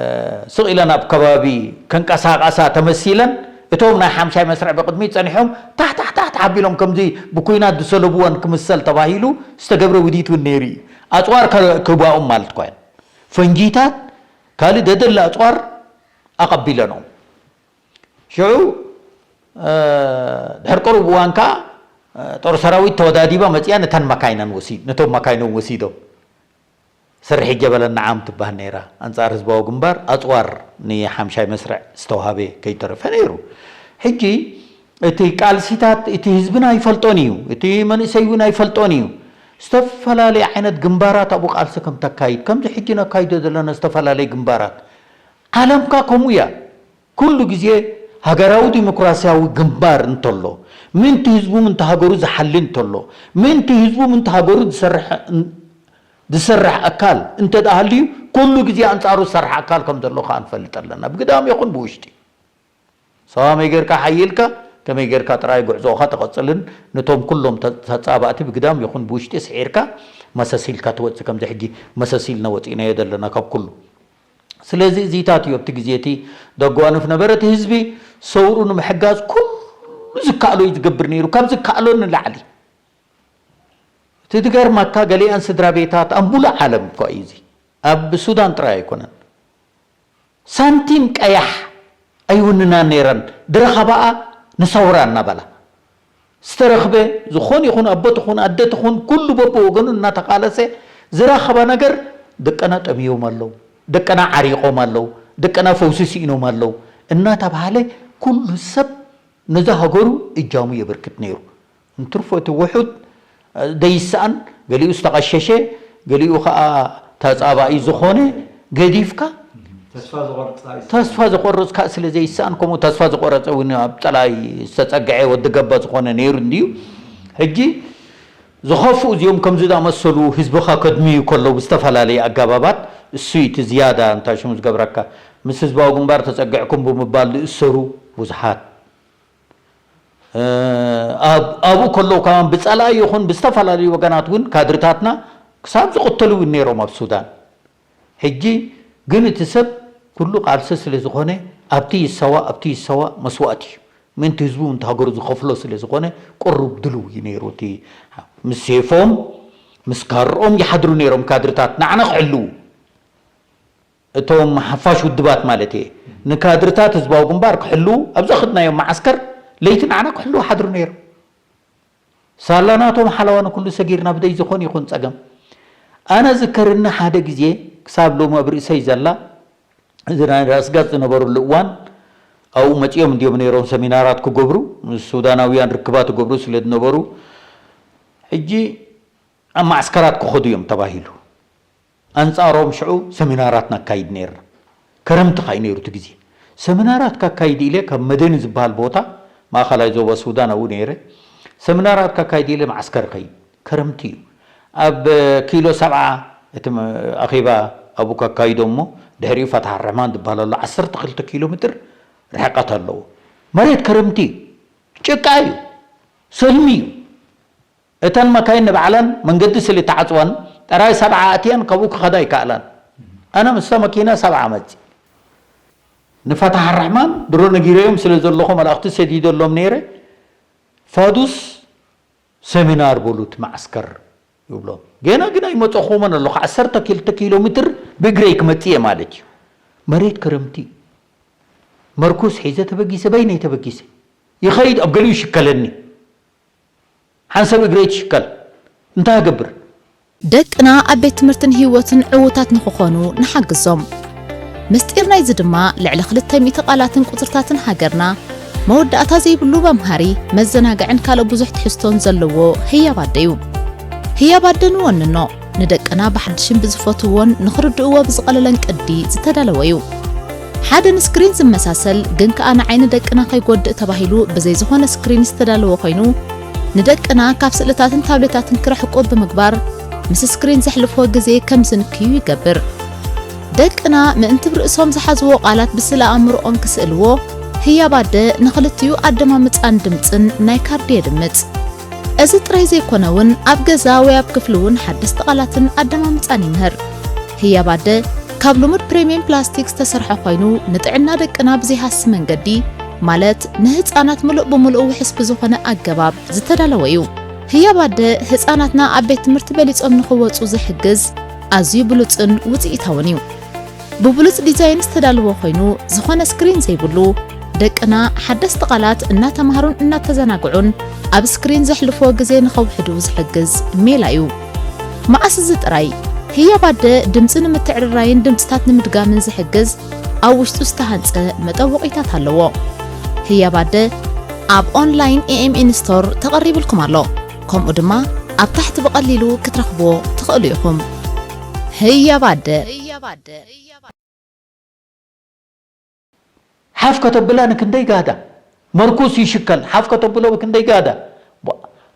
ስቕ ኢለን ኣብ ከባቢ ከንቀሳቐሳ ተመሲለን፣ እቶም ናይ ሓምሻይ መስርዕ ብቕድሚት ጸኒሖም ታሕ፣ ታሕ፣ ታሕ፣ ታሕ ኣቢሎም ከምዚ ብኲናት ዝሰለብወን ክምሰል ተባሂሉ ዝተገብረ ውዲት እውን ነይሩ እዩ። ኣጽዋር ከ-፣ ክህባኦም ማለት እኳ እየን። ፈንጂታት፣ ካልእ ደደለ ኣጽዋር ኣቐቢለኖም። ሽዑ፣ እ፣ ድሕሪ ቅሩብ እዋን ከኣ፣ እ፣ ጦር ሰራዊት ተወዳዲባ መጺኣ ነተን መካይነን ወሲ-፣ ነቶም መካይኖም ወሲዶም። ስርሒት ጀበለ ነዓም ትበሃል ነይራ። ኣንጻር ህዝባዊ ግንባር ኣጽዋር ንሓምሻይ መስርዕ ዝተዋህበ ከይተረፈ ነይሩ። ሕጂ እቲ ቃልሲታት እቲ ህዝብና ኣይፈልጦን እዩ፣ እቲ መንእሰይ እውን ኣይፈልጦን እዩ። ዝተፈላለየ ዓይነት ግንባራት ኣብኡ ቃልሲ ከም ተካይድ፣ ከምዚ ሕጂ ነካይዶ ዘለና ዝተፈላለየ ግንባራት። ዓለምካ ከምኡ እያ። ኩሉ ግዜ ሃገራዊ ዲሞክራሲያዊ ግንባር እንተሎ፣ ምእንቲ ህዝቡ ምእንቲ ሃገሩ ዝሓሊ እንተሎ፣ ምእንቲ ህዝቡ ምእንቲ ሃገሩ ዝሰርሕ፣ ዝሰርሕ ኣካል እንተ ደኣ ሃልዩ፣ ኩሉ ግዜ ኣንጻሩ ዝሰርሕ ኣካል ከም ዘሎ ከኣ ንፈልጥ ኣለና፣ ብግዳም ይኹን ብውሽጢ። ሰው ከመይ ጌርካ ሓይልካ፣ ከመይ ጌርካ ጥራይ ጉዕዞኻ ትቐጽልን፣ ነቶም ኩሎም ተ-፣ ተጻባእቲ ብግዳም ይኹን ብውሽጢ ስዒርካ መሰስ ኢልካ ትወጽእ፣ ከምዚ ሕጂ መሰስ ኢልና ወጺእናዮ ዘለና ካብ ኩሉ። ስለዚ እዚታት እዩ ኣብቲ ግዜ እቲ ደጓንፍ ነበረ። እቲ ህዝቢ ሰውሩ ንምሕጋዝ ኩሉ ዝከኣሎ እዩ ዝገብር ነይሩ፣ ካብ ዝከኣሎ ንላዕሊ። እቲ ዝገርመካ ገሊኣን ስድራ ቤታት ኣብ ሙሉእ ዓለም እኳ እዩ እዚ፣ ኣብ ሱዳን ጥራይ ኣይኮነን። ሳንቲም ቀያሕ ኣይውንናን ነይረን፣ ዝረኸባኣ ንሰውራ እናበላ። ዝተረኽበ ዝኾነ ይኹን ኣቦ ትኹን ኣደ ትኹን ኩሉ በብወገኑ እናተቓለሰ ዝረኸባ ነገር ደቀና ጠምዮም ኣለዉ፣ ደቀና ዓሪቖም ኣለዉ፣ ደቀና ፈውሲ ስኢኖም ኣለዉ እናተባሃለ ኩሉ ሰብ ነዛ ሃገሩ እጃሙ የበርክት ነይሩ። እንትርፎ እቲ ውሑድ ደይስኣን፣ ገሊኡ ዝተቐሸሸ፣ ገሊኡ ኸዓ ተጻባኢ ዝኾነ ገዲፍካ ተስፋ ዝቆርጽ እዩ። ተስፋ ዝቆርጽ ከዓ ስለ ዘይስኣን፣ ከምኡ ተስፋ ዝቆረጸ እውን ኣብ ጸላኢ ዝተጸግዐ ወዲ ገባ ዝኾነ ነይሩ እንድዩ። ሕጂ ዝኸፍኡ እዚኦም ከምዚ ዝኣመሰሉ ህዝብኻ ከድምዩ ከለዉ ብዝተፈላለየ ኣገባባት፣ እሱ እዩ እቲ ዝያዳ እንታይ ሽሙ ዝገብረካ። ምስ ህዝባዊ ግንባር ተጸግዕኩም ብምባል ዝእሰሩ ብዙሓት። እ፣ ኣብ-፣ ኣብኡ ከለዉ ከማን ብጸላኢ ይኹን ብዝተፈላለዩ ወገናት እውን ካድርታትና ክሳብ ዝቕተሉ እውን ነይሮም ኣብ ሱዳን። ሕጂ ግን እቲ ሰብ ኩሉ ቃልሲ ስለ ዝኾነ ኣብቲ ይሰዋእ፣ ኣብቲ ይሰዋእ መስዋእቲ እዩ። ምእንቲ ህዝቡ፣ ምእንቲ ሃገሩ ዝኸፍሎ ስለ ዝኾነ ቅሩብ ድልው እዩ ነይሩ። እቲ ምስ ሴፎም፣ ምስ ካርኦም ይሓድሩ ነይሮም ካድርታት ንዓና ክሕልዉ። እቶም ሓፋሽ ውድባት ማለት እየ። ንካድርታት ህዝባዊ ግንባር ክሕልዉ ኣብ ዘኸድናዮም መዓስከር ለይቲ ንዓና ክሕልዉ ሓድሩ ነይሮም። ሳላ ናቶም ሓለዋ ንኩሉ ሰጊርና ብደይ ዝኾን ይኹን ጸገም። ኣነ ዝከርኒ ሓደ ግዜ ክሳብ ሎሚ ኣብ ርእሰይ ዘላ፣ እዚ ናይ ራስ ጋዝ ዝነበሩሉ እዋን ኣብኡ መጺኦም እንድዮም ነይሮም ሰሚናራት ክገብሩ፣ ምስ ሱዳናውያን ርክባት ክገብሩ ስለ ዝነበሩ፣ ሕጂ ኣብ ማዕስከራት ክኸዱ እዮም ተባሂሉ። ኣንጻሮም ሽዑ ሰሚናራት ነካይድ ነይርና። ከረምቲ ኸኣ እዩ ነይሩ እቲ ግዜ። ሰሚናራት ካካይድ ኢለ ካብ መደኒ ዝበሃል ቦታ፣ ማእኸላይ ዞባ ሱዳን ኣብኡ ነይረ። ሰሚናራት ካካይድ ኢለ ማዕስከር ኸይድ። ከረምቲ እዩ። ኣብ ኪሎ ሰብዓ እቲ መ-፣ ኣኼባ ኣብኡ ካካይዶ እሞ፣ ድሕሪኡ ፈትሓ ረሕማን ዝበሃል ኣሎ፣ ዓሰርተ ክልተ ኪሎ ሜትር ርሕቀት ኣለዎ። መሬት ከረምቲ እዩ። ጭቃ እዩ። ሰልሚ እዩ። እተን መካይን ንባዕለን መንገዲ ስለ ተዓጽወን፣ ጥራይ ሰብዓ ኣእትየን ካብኡ ክኸዳ ኣይከኣላን። ኣነ ምስታ መኪና ሰብዓ መጺ። ንፈታሕ ራሕማን ድሮ ነጊረዮም ስለ ዘለኹ መልእኽቲ ሰዲደሎም ነይረ። ፋዱስ ሰሚናር በሉት ማዕስከር ይብሎም። ገና ግን ኣይመጸኹዎምን ኣለኹ። ዓሰርተ ክልተ ኪሎ ሜትር ብእግረይ ክመጽእ እየ ማለት እዩ። መሬት ክረምቲ እዩ። መርኩስ ሒዘ ተበጊሰ፣ በይነይ ተበጊሰ። ይኸይድ፣ ኣብ ገሊኡ ይሽከለኒ። ሓንሳብ እግረይ ትሽከል። እንታይ እገብር? ደቅና ኣብ ቤት ትምህርትን ህይወትን ዕዉታት ንኽኾኑ ንሓግዞም። ምስጢር ናይዚ ድማ ልዕሊ ክልተ ሚእቲ ቃላትን ቁጽርታትን ሃገርና፣ መወዳእታ ዘይብሉ መምሃሪ፣ መዘናግዕን ካልእ ብዙሕ ትሕዝቶን ዘለዎ ህያብ ኣደ እዩ። ህያብ ኣደ ንወንኖ፣ ንደቅና ብሓድሽን ብዝፈትውዎን ንኽርድእዎ ብዝቐለለን ቅዲ ዝተዳለወ እዩ። ሓደ ንስክሪን ዝመሳሰል ግን ከኣ ንዓይኒ ደቅና ከይጎድእ ተባሂሉ ብዘይ ዝኾነ ስክሪን ዝተዳለወ ኮይኑ፣ ንደቅና ካብ ስእልታትን ታብሌታትን ክርሕቁ ብምግባር፣ ምስ ስክሪን ዘሕልፍዎ ግዜ ከም ዝንክዩ ይገብር። ደቅና ምእንቲ ብርእሶም ዝሓዝዎ ቃላት ብስእለ ኣእምሮኦም ክስእልዎ፣ ህያብ ኣደ ንኽልቲኡ ኣደማምጻን ድምጽን ናይ ካርዲ የድምጽ። እዚ ጥራይ ዘይኮነ እውን ኣብ ገዛ ወይ ኣብ ክፍሊ እውን ሓደስቲ ቃላትን ኣደማምጻን ይምህር። ህያብ ኣደ ካብ ልሙድ ፕሪምየም ፕላስቲክ ዝተሰርሐ ኮይኑ፣ ንጥዕና ደቅና ብዘይሃሲ መንገዲ፣ ማለት ንህጻናት ምሉእ ብምሉእ ውሑስ ብዝኾነ ኣገባብ ዝተዳለወ እዩ። ህያብ ኣደ ህጻናትና ኣብ ቤት ትምህርቲ በሊጾም ንኽወጹ ዝሕግዝ ኣዝዩ ብሉጽን ውጽኢታውን እዩ። ብብሉጽ ዲዛይን ዝተዳለወ ኮይኑ፣ ዝኾነ ስክሪን ዘይብሉ፣ ደቅና ሓደስቲ ቃላት እናተማህሩን እናተዘናግዑን ኣብ ስክሪን ዘሕልፍዎ ግዜ ንኸውሕዱ ዝሕግዝ ሜላ እዩ። መዓስ እዚ ጥራይ፣ ህያብ ኣደ ድምጺ ንምትዕርራይን ድምጽታት ንምድጋምን ዝሕግዝ ኣብ ውሽጡ ዝተሃንጸ መጠወቒታት ኣለዎ። ህያብ ኣደ ኣብ ኦንላይን ኤ ኤም ኤን ስቶር ተቐሪብልኩም ኣሎ። ከምኡ ድማ ኣብ ታሕቲ ብቐሊሉ ክትረኽብዎ ትኽእሉ ኢኹም። ህያብ ኣደ። ሓፍ ከተብላ ንክንደይ ጋዳ መርኩስ ይሽከል ሓፍ ከተብሎ ብክንደይ ጋዳ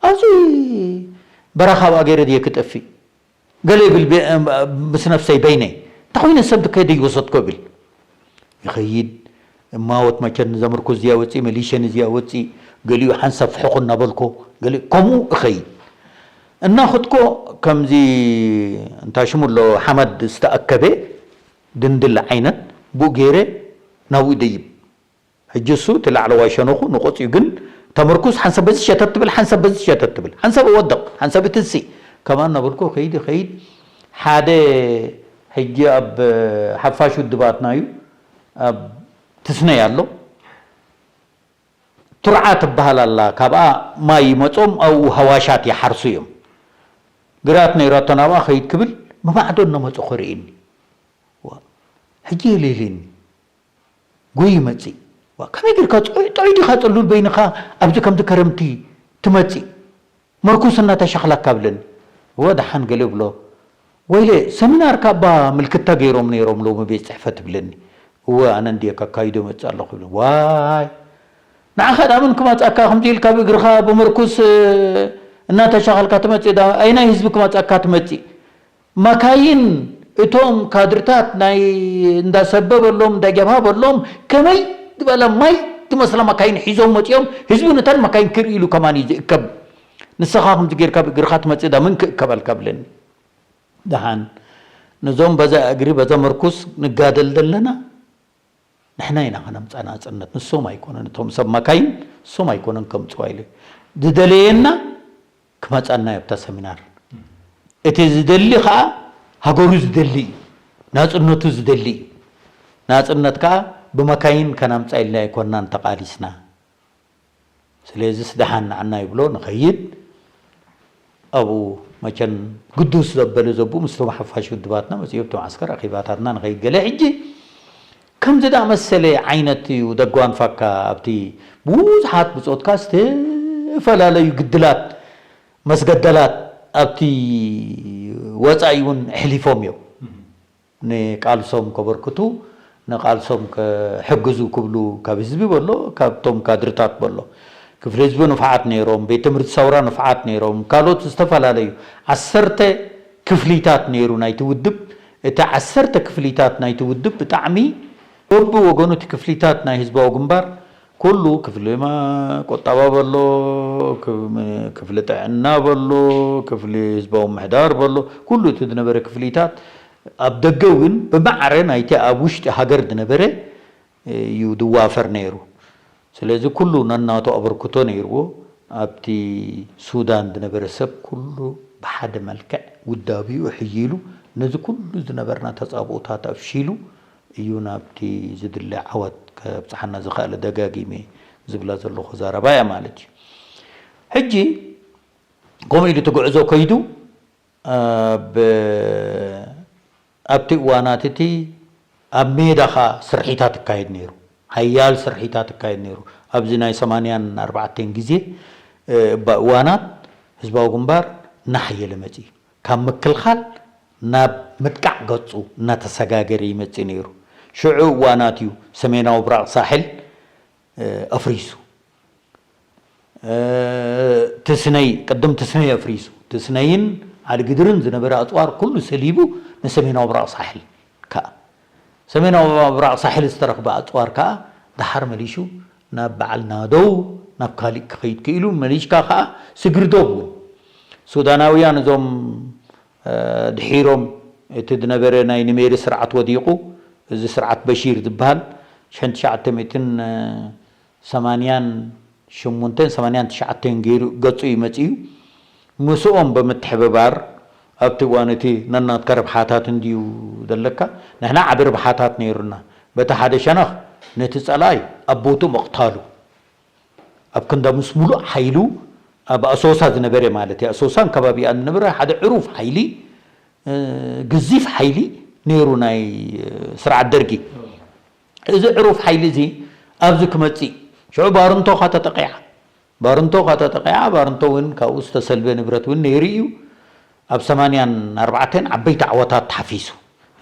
ኣዚ በረኻ ኣብኣ ገይረ ድየ ክጠፍእ ገለ ይብል ምስ ነፍሰይ በይነይ እንታይ ኮይነ ሰብ ከይደ ይወሰድኮ ይብል ይኸይድ እማወት መቸን ዘምርኩስ እዚኣ ወፂእ መሊሸን እዚኣ ወፂእ ገሊኡ ሓንሳብ ፍሕኹ እናበልኮ ገሊኡ ከምኡ እኸይድ እናኸድኮ ከምዚ እንታይ ሽሙ ኣሎ ሓመድ ዝተኣከበ ድንድል ዓይነት ብኡ ገይረ ናብኡ ይደይብ ሕጂ እሱ እቲ ላዕለዋይ ሸነኹ ንቆፅዩ ግን ተመርኩስ ሓንሳብ በዚ ሸተት ትብል ሓንሳብ በዚ ሸተት ትብል ሓንሳብ እወድቕ ሓንሳብ እትንስእ ከማን እናበልኮ ከይድ ከይድ ሓደ ሕጂ ኣብ ሓፋሽ ውድባትና እዩ ኣብ ትስነይ ኣሎ ቱርዓ ትበሃል ኣላ ካብኣ ማይ ይመፆም ኣብኡ ሃዋሻት ይሓርሱ እዮም ግራት ነይራቶ ናብኣ ከይድ ክብል ብማዕዶ እናመፁ ክርእኒ ሕጂ የሌሌኒ ጎይ ይመፅእ ከመይ ጌርካ ጥዑይ ዲኻ ፅሉል በይንኻ ኣብዚ ከምዚ ከረምቲ ትመፅእ መርኩስ እናተሻኽላካ ብለኒ እወ ደሓን ገለ ብሎ ወይለ ሰሚናር ካባ ምልክታ ገይሮም ነይሮም ሎሚ ቤት ፅሕፈት ብለኒ እወ ኣነ እንድየ ካካይዶ መፅእ ኣለኹ ይብለ ዋይ ንዓኻ ዳምን ክመፃካ ከምዚ ኢልካ ብእግርኻ ብመርኩስ እናተሻኸልካ ትመፅእ ኣይናይ ህዝቢ ክመፃካ ትመፅእ ማካይን እቶም ካድርታት ናይ እንዳሰበ በሎም እንዳጀብሃ በሎም ከመይ ዝበለ ማይ ትመስላ ማካይን ሒዞም መፂኦም ህዝቢ ነተን ማካይን ክርኢ ኢሉ ከማን እዩ ዝእከብ ንስኻ ከምዚ ጌርካ ብእግርኻ ትመፅእ ዳ መን ክእከበልካ ብለኒ ደሓን ነዞም በዛ እግሪ በዛ መርኩስ ንጋደል ዘለና ንሕና ኢና ከነምፃ ናፅነት ንሶም ኣይኮነን እቶም ሰብ ማካይን ንሶም ኣይኮነን ከምፅዋ ኢለ ዝደለየና ክመፀና እዩ ኣብታ ሰሚናር እቲ ዝደሊ ከዓ ሃገሩ ዝደሊ እዩ ናፅነቱ ዝደሊ እዩ ናፅነት ከዓ ብመካይን ከናምፃ ኢልና ኣይኮናን ተቃሊስና ስለዚስ ደሓን ንዓና ይብሎ ንኸይድ ኣብኡ መቸን ግዱስ ዘበለ ዘብኡ ምስቶም ሓፋሽ ውድባትና መፂኡ ኣብቲ ማዓስከር ኣኼባታትና ንኸይድ ገለ ሕጂ ከምዚ ዳኣመሰለ ዓይነት እዩ ደጓንፋካ ኣብቲ ብዙሓት ብፆትካ ዝተፈላለዩ ግድላት መስገደላት ኣብቲ ወፃኢ እውን ኣሕሊፎም እዮም ንቃልሶም ከበርክቱ ንቃልሶም ክሕግዙ ክብሉ ካብ ህዝቢ በሎ ካብቶም ካድርታት በሎ ክፍሊ ህዝቢ ንፍዓት ነይሮም ቤት ትምህርቲ ሰውራ ንፍዓት ነይሮም ካልኦት ዝተፈላለዩ ዓሰርተ ክፍሊታት ነይሩ ናይቲ ውድብ እቲ ዓሰርተ ክፍሊታት ናይቲ ውድብ ብጣዕሚ በቢ ወገኑ እቲ ክፍሊታት ናይ ህዝባዊ ግንባር ኩሉ ክፍሊ ቁጠባ በሎ ክፍሊ ጥዕና በሎ ክፍሊ ህዝባዊ ምሕዳር በሎ ኩሉ እቲ ዝነበረ ክፍሊታት ኣብ ደገ እውን ብማዕረ ናይቲ ኣብ ውሽጢ ሃገር ዝነበረ እዩ ዝዋፈር ነይሩ ስለዚ ኩሉ ነናቱ ኣበርክቶ ነይርዎ ኣብቲ ሱዳን ዝነበረ ሰብ ኩሉ ብሓደ መልክዕ ውዳቢኡ ሕይሉ ነዚ ኩሉ ዝነበርና ተፃብኦታት ኣፍሺሉ እዩ ናብቲ ዝድለ ዓወት ከብፅሓና ዝኸኣለ ደጋጊመ ዝብላ ዘለኹ ዘረባ እያ ማለት እዩ። ሕጂ ከምኡ ኢሉ እቲ ጉዕዞ ከይዱ ኣብ ኣብቲ እዋናት እቲ ኣብ ሜዳ ኸኣ ስርሒታት ይካየድ ነይሩ። ሓያል ስርሒታት ይካየድ ነይሩ። ኣብዚ ናይ ሰማንያን ኣርባዕተን ግዜ እባ እዋናት ህዝባዊ ግንባር እናሓየለ መጺኡ። ካብ ምክልኻል ናብ ምጥቃዕ ገጹ እናተሰጋገረ ይመጽእ ነይሩ። ሽዑ እዋናት እዩ ሰሜናዊ ብራቕ ሳሕል ኣፍሪሱ። ትስነይ ቅድም ትስነይ ኣፍሪሱ ትስነይን ዓዲ ግድርን ዝነበረ ኣፅዋር ኩሉ ሰሊቡ ንሰሜናዊ ብራቕ ሳሕል ከዓ ሰሜናዊ ብራቕ ሳሕል ዝተረኽበ ኣፅዋር ከዓ ደሓር መሊሹ ናብ በዓል ናደው ናብ ካሊእ ክኸይድ ክኢሉ መሊሽካ ከዓ ስግርዶብ እውን ሱዳናውያን እዞም ድሒሮም እቲ ዝነበረ ናይ ንሜሪ ስርዓት ወዲቑ እዚ ስርዓት በሺር ዝበሃል ሽሕን ትሽዓተ ሚእትን ሰማንያን ሽሙንተን ሰማንያን ትሽዓተን ገይሩ ገጹ እዩ መጺኡ። ምስኦም ብምትሕብባር ኣብቲ እዋን እቲ ነናትካ ረብሓታት እንድዩ ዘለካ ንሕና ዓቢ ረብሓታት ነይሩና። በቲ ሓደ ሸነኽ ነቲ ጸላኢ ኣብ ቦትኡ ምቕታሉ ኣብ ክንዳ ምስ ሙሉእ ሓይሉ ኣብ ኣሶሳ ዝነበረ ማለት እዩ ኣሶሳን ከባቢኣን ዝነበረ ሓደ ዕሩፍ ሓይሊ ግዚፍ ሓይሊ ነይሩ ናይ ስርዓት ደርጊ። እዚ ዕሩፍ ሓይሊ እዚ ኣብዚ ክመጽእ ሽዑ ባርንቶ ኸኣ ተጠቒዓ። ባርንቶ ካብ ተጠቒዓ፣ ባርንቶ እውን ካብኡ ዝተሰልበ ንብረት እውን ነይሩ እዩ። ኣብ ሰማንያን ኣርባዕተን ዓበይቲ ዓወታት ተሓፊሱ።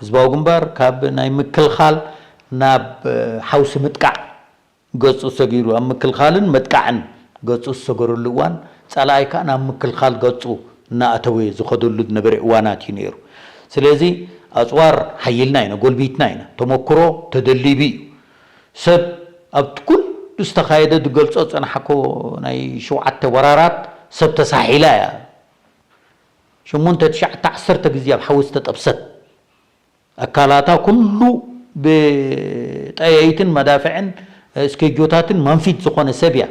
ህዝባዊ ግንባር ካብ ናይ ምክልኻል ናብ ሓውሲ ምጥቃዕ ገጹ ሰጊሩ፣ ኣብ ምክልኻልን መጥቃዕን ገጹ ዝሰገረሉ እዋን፣ ጸላኣይ ከኣ ናብ ምክልኻል ገጹ እናኣተወ ዝኸደሉ ዝነበረ እዋናት እዩ ነይሩ። ስለዚ ኣጽዋር ሓይልና ኢና፣ ጎልቢትና ኢና። ተመክሮ ተደሊቡ እዩ። ሰብ ኣብቲ ኩሉ ዝተኻየደ ዝገልጾ ዝጸናሓኮ ናይ ሸውዓተ ወራራት ሰብ ተሳሒላ እያ። ሸሞንተ፣ ትሽዓተ፣ ዓሰርተ ግዜ ኣብ ሓዊ ዝተጠብሰት፣ ኣካላታ ኩሉ ብጠያይትን መዳፍዕን እስኬጆታትን መንፊት ዝኾነ ሰብ እያ።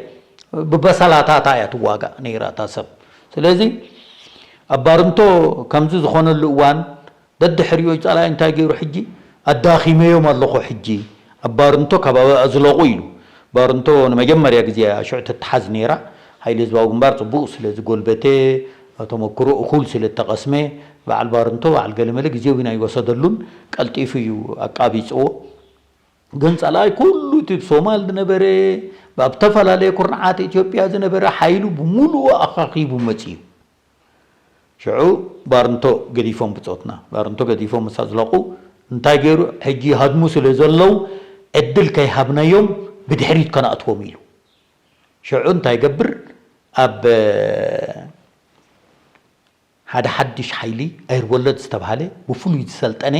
ብበሰላታታ እያ ትዋጋእ ነይራ እታ ሰብ። ስለዚ ኣብ ባርንቶ ከምዚ ዝኾነሉ እዋን፣ ደድሕሪኡ ጸላኢ እንታይ ገይሩ? ሕጂ ኣዳኺመዮም ኣለኹ፣ ሕጂ ኣብ ባርንቶ ከባቢ ኣዝለቑ ኢሉ። ባርንቶ ንመጀመርያ ግዜ እያ ሽዑ ትተሓዝ ነይራ። ሓይሊ ህዝባዊ ግንባር ጽቡቕ ስለ ዝጎልበተ፣ ተመክሮ እኹል ስለ እተቐስመ፣ በዓል ባርንቶ፣ በዓል ገለመለ ግዜ እውን ኣይወሰደሉን፣ ቀልጢፉ እዩ ኣቃቢጽዎ። ግን ጸላኢ ኩሉ እቲ ብሶማል ዝነበረ፣ ኣብ ዝተፈላለየ ኩርናዓት ኢትዮጵያ ዝነበረ ሓይሉ ብምሉኡ ኣኻኺቡ መጺኡ። ሽዑ ባርንቶ ገዲፎም ብጾትና፣ ባርንቶ ገዲፎም ምስ ኣዝለቑ እንታይ ገይሩ? ሕጂ ይሃድሙ ስለ ዘለዉ ዕድል ከይሃብናዮም ብድሕሪት ከነእትዎም ኢሉ። ሽዑ እንታይ ይገብር? ኣብ ሓደ ሓድሽ ሓይሊ ኣይርወለድ ዝተባህለ ብፍሉይ ዝሰልጠነ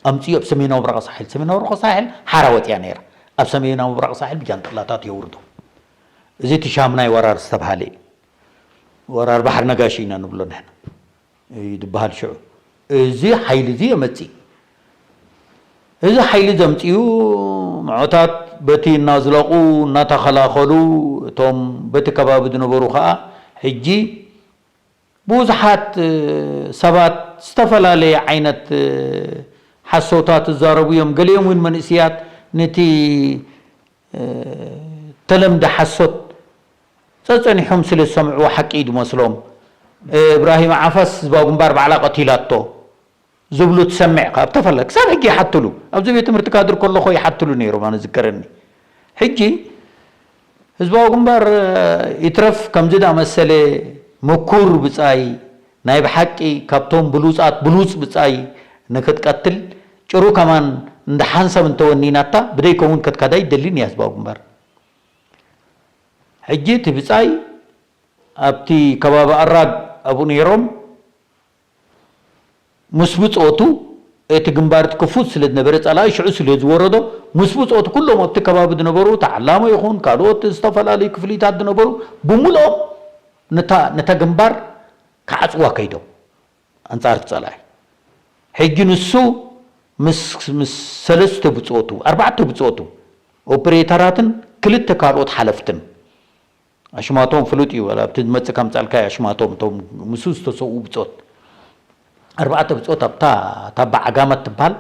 ኣምጽኡ ኣብ ሰሜናዊ ምብራቕ ሳሕል። ሰሜናዊ ምብራቕ ሳሕል ሓራ ወጽያ ነይራ። ኣብ ሰሜናዊ ምብራቕ ሳሕል ብጃንጥላታት የውርዶ። እዚ እቲ ሻምናይ ወራር ዝተባህለ እዩ። ወራር ባሕሪ ነጋሽ ኢና ንብሎ ንሕና እዩ ዝበሃል ሽዑ። እዚ ሓይሊ እዚ የመጽእ። እዚ ሓይሊ ዘምጽኡ ምዖታት በቲ እናዝለቑ እናተኸላኸሉ እቶም በቲ ከባቢ ዝነበሩ ኸኣ ሕጂ ብዙሓት ሰባት ዝተፈላለየ ዓይነት ሓሶታት ዝዛረቡ እዮም። ገሊኦም እውን መንእስያት ነቲ ተለምደ ሓሶት ጸጸኒሖም ስለ ዝሰምዕዎ ሓቂ እዩ ዝመስሎም። እብራሂም ዓፋስ ህዝባዊ ግንባር ባዕላ ቀቲላቶ ዝብሉ ትሰምዕ ካብ ተፈለ ክሳብ ሕጂ ይሓትሉ። ኣብዚ ቤት ትምህርቲ ካድር ከለኹ ይሓትሉ ነይሮም ኣነ ዝከረኒ። ሕጂ ህዝባዊ ግንባር ይትረፍ ከምዚ ዳመሰለ ምኩር ብጻይ ናይ ብሓቂ ካብቶም ብሉጻት ብሉጽ ብጻይ ንክትቀትል ጭሩ ከማን እንዳ ሓንሳብ እንተወኒናታ ብደይከውን ከትካዳ ይደልን እያ ህዝባዊ ግንባር። ሕጂ እቲ ብጻይ ኣብቲ ከባቢ ኣራግ ኣብኡ ነይሮም ምስ ብጾቱ እቲ ግንባር እቲ ክፉት ስለ ዝነበረ ጸላኢ ሽዑ ስለ ዝወረዶ ምስ ብጾቱ ኩሎም ኣብቲ ከባቢ ዝነበሩ ተዓላሞ ይኹን ካልኦት ዝተፈላለዩ ክፍሊታት ዝነበሩ ብምልኦም ነታ ነታ ግንባር ክዓጽዋ ከይዶም ኣንጻር እቲ ጸላኢ። ሕጂ ንሱ ምስ ምስ ሰለስተ ብጾቱ ኣርባዕተ ብጾቱ ኦፕሬተራትን ክልተ ካልኦት ሓለፍትን ኣሽማቶም ፍሉጥ እዩ። ኣብቲ ዝመጽእ ከምጻልካ ኣሽማቶም እቶም ምስኡ ዝተሰውኡ ብጾት ኣርባዕተ ብጾት ኣብታ ታባ ዓጋመት ትበሃል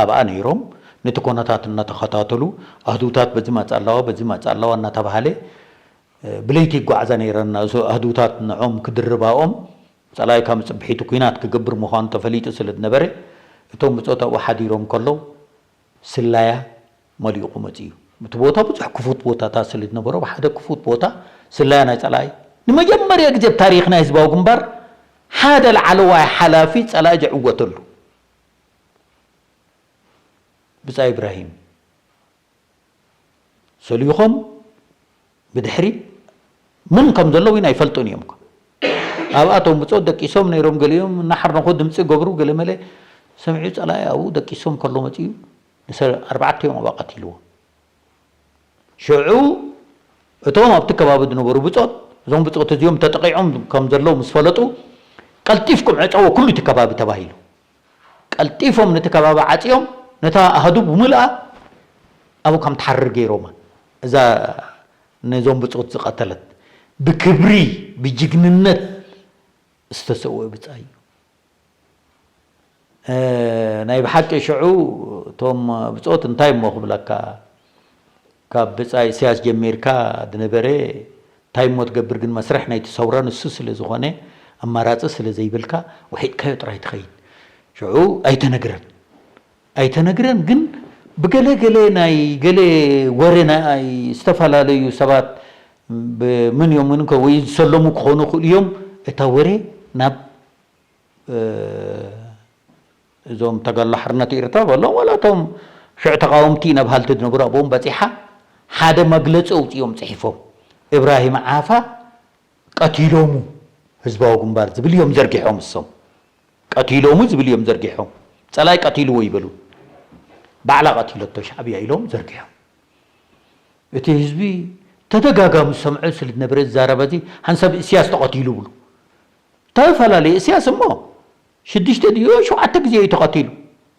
ኣብኣ ነይሮም ነቲ ኮነታት እናተኸታተሉ ኣህዱታት በዚ መጻ ኣለዋ በዚ መጻ ኣለዋ እናተባሃለ ብለይቲ ይጓዓዛ ነይረን ኣህዱታት ንዖም ክድርባኦም ጸላኢ ካብ ጽብሒቱ ኲናት ክገብር ምዃኑ ተፈሊጡ ስለ ዝነበረ እቶም ብጾት ኣብኡ ሓዲሮም ከለዉ ስላያ መሊቑ መጺኡ። እቲ ቦታ ብዙሕ ክፉት ቦታታት ስለ ዝነበሮ ብሓደ ክፉት ቦታ ስላያ ናይ ጸላኢ ንመጀመርያ ግዜ ኣብ ታሪኽ ናይ ህዝባዊ ግንባር ሓደ ላዕለዋይ ሓላፊ ጸላኢ ዝዕወተሉ ብጻይ ኢብራሂም ሰሊኾም ብድሕሪት መን ከም ዘሎ እውን ኣይፈልጡን እዮም። ኣብኣቶም ብጾት ደቂሶም ነይሮም ገሊኦም እናሓርነኹ ድምፂ ገብሩ ገለመለ ሰሚዑ ጸላኢ ኣብኡ ደቂሶም ከሎ መፂኡ ኣርባዕቲኦም ኣብኣ ቀቲልዎ። ሽዑ እቶም ኣብቲ ከባቢ ዝነበሩ ብጾት እዞም ብጾት እዚኦም ተጠቂዖም ከም ዘለዉ ምስ ፈለጡ ቀልጢፍኩም ዕፀዎ ኩሉ እቲ ከባቢ ተባሂሉ። ቀልጢፎም ነቲ ከባቢ ዓጽዮም ነታ ኣሃዱ ብምልኣ ኣብኡ ከም ትሓርር ገይሮማ። እዛ ነዞም ብጾት ዝቐተለት ብክብሪ ብጅግንነት ዝተሰወ ብጻይ እዩ። ናይ ብሓቂ ሽዑ እቶም ብጾት እንታይ እሞ ክብለካ ካብ ብጻይ ኢሳያስ ጀሚርካ ዝነበረ እንታይ እሞ ትገብር ግን መስርሕ ናይቲ ሰውራ ንሱ ስለ ዝኾነ ኣማራጺ ስለ ዘይብልካ ውሒጥካዮ ጥራይ ትኸይድ። ሽዑ ኣይተነግረን ኣይተነግረን ግን ብገለ ገለ ናይ ገለ ወረ ናይ ዝተፈላለዩ ሰባት ብምን እዮም ምን ከ ወይ ዝሰለሙ ክኾኑ ይኽእሉ እዮም። እታ ወሬ ናብ እዞም ተጋድሎ ሓርነት ኤርትራ በሎም ዋላ እቶም ሽዑ ተቃወምቲ ኢና በሃልቲ ዝነበሩ ኣብኦም በጺሓ ሓደ መግለጺ ኣውጺኦም ጽሒፎም። እብራሂም ዓፋ ቀቲሎሙ ህዝባዊ ግንባር ዝብል እዮም ዘርጊሖም። እሶም ቀቲሎሙ ዝብል እዮም ዘርጊሖም። ጸላይ ቀቲልዎ ይበሉ። ባዕላ ቀቲለቶ ሻዕብያ ኢሎም ዘርጊሖም። እቲ ህዝቢ ተደጋጋሚ ዝሰምዖ ስለ ዝነበረ ዝዛረበ እዚ ሓንሳብ እስያስ ተቐቲሉ ብሉ። ተፈላለየ እስያስ እሞ ሽዱሽተ ድዩ ሸውዓተ ግዜ እዩ ተቐቲሉ።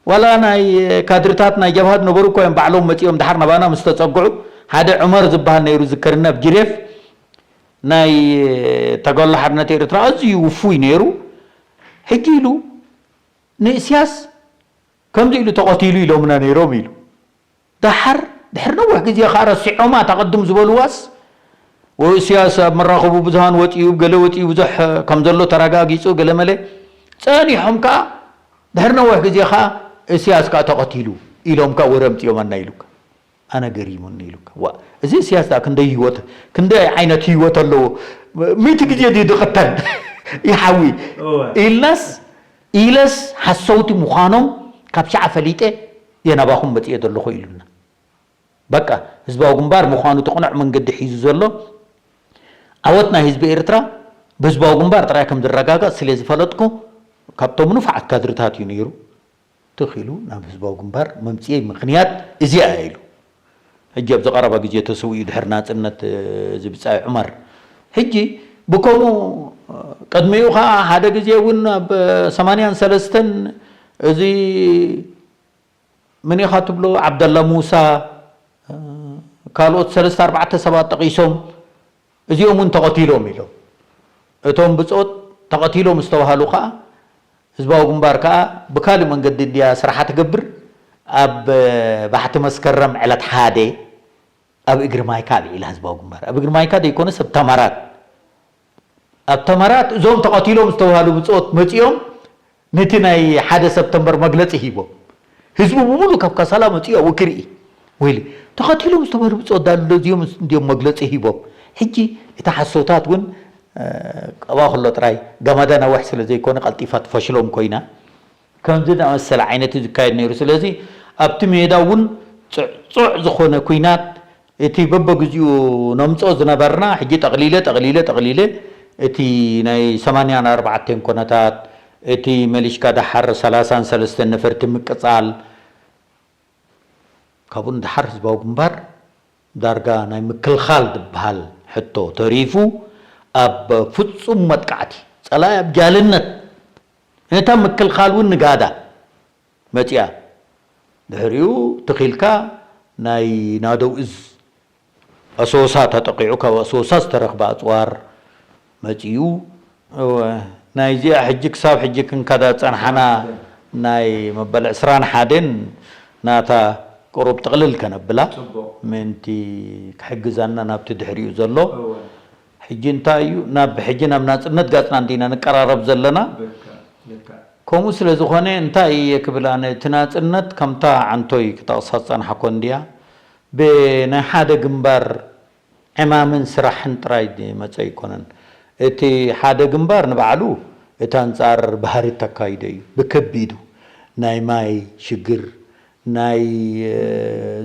ዋላ ናይ ካድርታት ናይ ጀብሃ ዝነበሩ እኮ እዮም ባዕሎም መጺኦም ድሓር ናባና ምስ ተጸግዑ ሓደ ዑመር ዝበሃል ነይሩ ዝከርኒ ኣብ ጅሬፍ ናይ ተጋድሎ ሓርነት ኤርትራ ኣዝዩ ውፉይ ነይሩ። ሕጂ ኢሉ ንእስያስ ከምዚ ኢሉ ተቐቲሉ ኢሎምና ነይሮም ኢሉ። ደሓር ድሕሪ ነዊሕ ግዜ ኸዓ ረሲዖማ እታ ቅድም ዝበልዋስ ወእስያስ ኣብ መራኸቡ ብዙሃን ወፂኡ ገለ ወፂኡ ብዙሕ ከም ዘሎ ተረጋጊፁ ገለ መለ ፀኒሖም ከዓ ድሕሪ ነዊሕ ግዜ ከዓ እስያስ ከዓ ተቐቲሉ ኢሎም ከዓ ወረ ኣምፂኦማና ኢሉካ። ኣነ ገሪሙኒ ኢሉካ። ዋ እዚ እስያስ ደኣ ክንደይ ህይወት ክንደይ ዓይነት ህይወት ኣለዎ። ሚእቲ ግዜ ድዩ ድቕተል ይሓዊ እወ። ኢልናስ ኢለስ ሓሰውቲ ምዃኖም ካብ ሸዓ ፈሊጠ እየ ናባኹም መፅየ ዘለኹ ኢሉና። በቃ ህዝባዊ ግንባር ምዃኑ እቲ ቅኑዕ መንገዲ ሒዙ ዘሎ ዓወት ናይ ህዝቢ ኤርትራ ብህዝባዊ ግንባር ጥራይ ከም ዝረጋገፅ ስለ ዝፈለጥኩ ካብቶም ንፉዓት ካድርታት እዩ ነይሩ። ትኽ ኢሉ ናብ ህዝባዊ ግንባር መምፅኤይ ምኽንያት እዚኣ እያ ኢሉ። ሕጂ ኣብዚ ቀረባ ግዜ ተሰዊኡ ድሕሪ ናፅነት እዚ ብፃይ ዑመር። ሕጂ ብከምኡ ቅድሚኡ ከዓ ሓደ ግዜ እውን ኣብ ሰማንያን ሰለስተን እዚ መን ኢኻ ትብሎ ዓብደላ ሙሳ ካልኦት ሰለስተ ኣርባዕተ ሰባት ጠቒሶም እዚኦም እውን ተቐቲሎም ኢሎም። እቶም ብጾት ተቐቲሎም ዝተባሃሉ ከኣ ህዝባዊ ግንባር ከኣ ብካልእ መንገዲ እንድያ ስራሓ ትገብር። ኣብ ባሕቲ መስከረም ዕለት ሓደ ኣብ እግሪ ማይካ ኣልዒላ ህዝባዊ ግንባር ኣብ እግሪ ማይካ ዘይኮነስ ኣብ ተማራት ኣብ ተማራት እዞም ተቐቲሎም ዝተባሃሉ ብጾት መጺኦም ነቲ ናይ ሓደ ሰፕተምበር መግለጺ ሂቦም። ህዝቢ ብምሉእ ካብ ካሳላ መጺኡ ኣብኡ ክርኢ። ወይሊ ተቐቲሎም ዝተባህሉ ብጾት ዳሉ እዚኦም እንድዮም መግለጺ ሂቦም። ሕጂ እቲ ሓሶታት እውን ቀባ ከሎ ጥራይ ገመዳ ነዋሕ ስለ ዘይኮነ ቀልጢፋ ትፈሽሎም ኮይና ከምዚ ዝኣመሰለ ዓይነት እዩ ዝካየድ ነይሩ። ስለዚ ኣብቲ ሜዳ እውን ጽዕጹዕ ዝኾነ ኲናት እቲ በበግዚኡ ነምጽኦ ዝነበርና ሕጂ ጠቕሊለ ጠቕሊለ ጠቕሊለ እቲ ናይ ሰማንያን ኣርባዕተን ኮነታት እቲ መሊሽካ ደሓር ሰላሳን ሰለስተን ነፈርቲ ምቅጻል ካብኡ ንደሓር ህዝባዊ ግንባር ዳርጋ ናይ ምክልኻል ዝበሃል ሕቶ ተሪፉ ኣብ ፍጹም መጥቃዕቲ ጸላኢ ኣብ ጃልነት ነታ ምክልኻል እውን ንጋዳ መጺኣ። ድሕሪኡ ትኺልካ ናይ ናደው እዝ ኣሶሳ ተጠቒዑ ካብ ኣሶሳ ዝተረኽበ ኣፅዋር መፂኡ። እወ፣ ናይዚኣ ሕጂ ክሳብ ሕጂ ክንከዳ ዝፀንሓና ናይ መበል ዕስራን ሓደን ናታ ቁሩብ ጥቕልል ከነብላ ጽቡቕ። ምእንቲ ክሕግዛና ናብቲ ድሕሪኡ ዘሎ። እወ። ሕጂ እንታይ እዩ ናብ ሕጂ ናብ ናፅነት ጋፅና እንዲና ንቀራረብ ዘለና። ልክዕ፣ ልክዕ። ከምኡ ስለ ዝኾነ እንታይ እየ ክብል ኣነ እቲ ናፅነት ከምታ ዓንቶይ ክጠቕሳ ዝፀንሓኮ እንድያ ብናይ ሓደ ግንባር ዕማምን ስራሕን ጥራይ ዝመፀ ኣይኮነን። እቲ ሓደ ግንባር ንባዕሉ እቲ ኣንፃር ባህሪ ተካይዶ እዩ። ብከቢዱ ናይ ማይ ሽግር፣ ናይ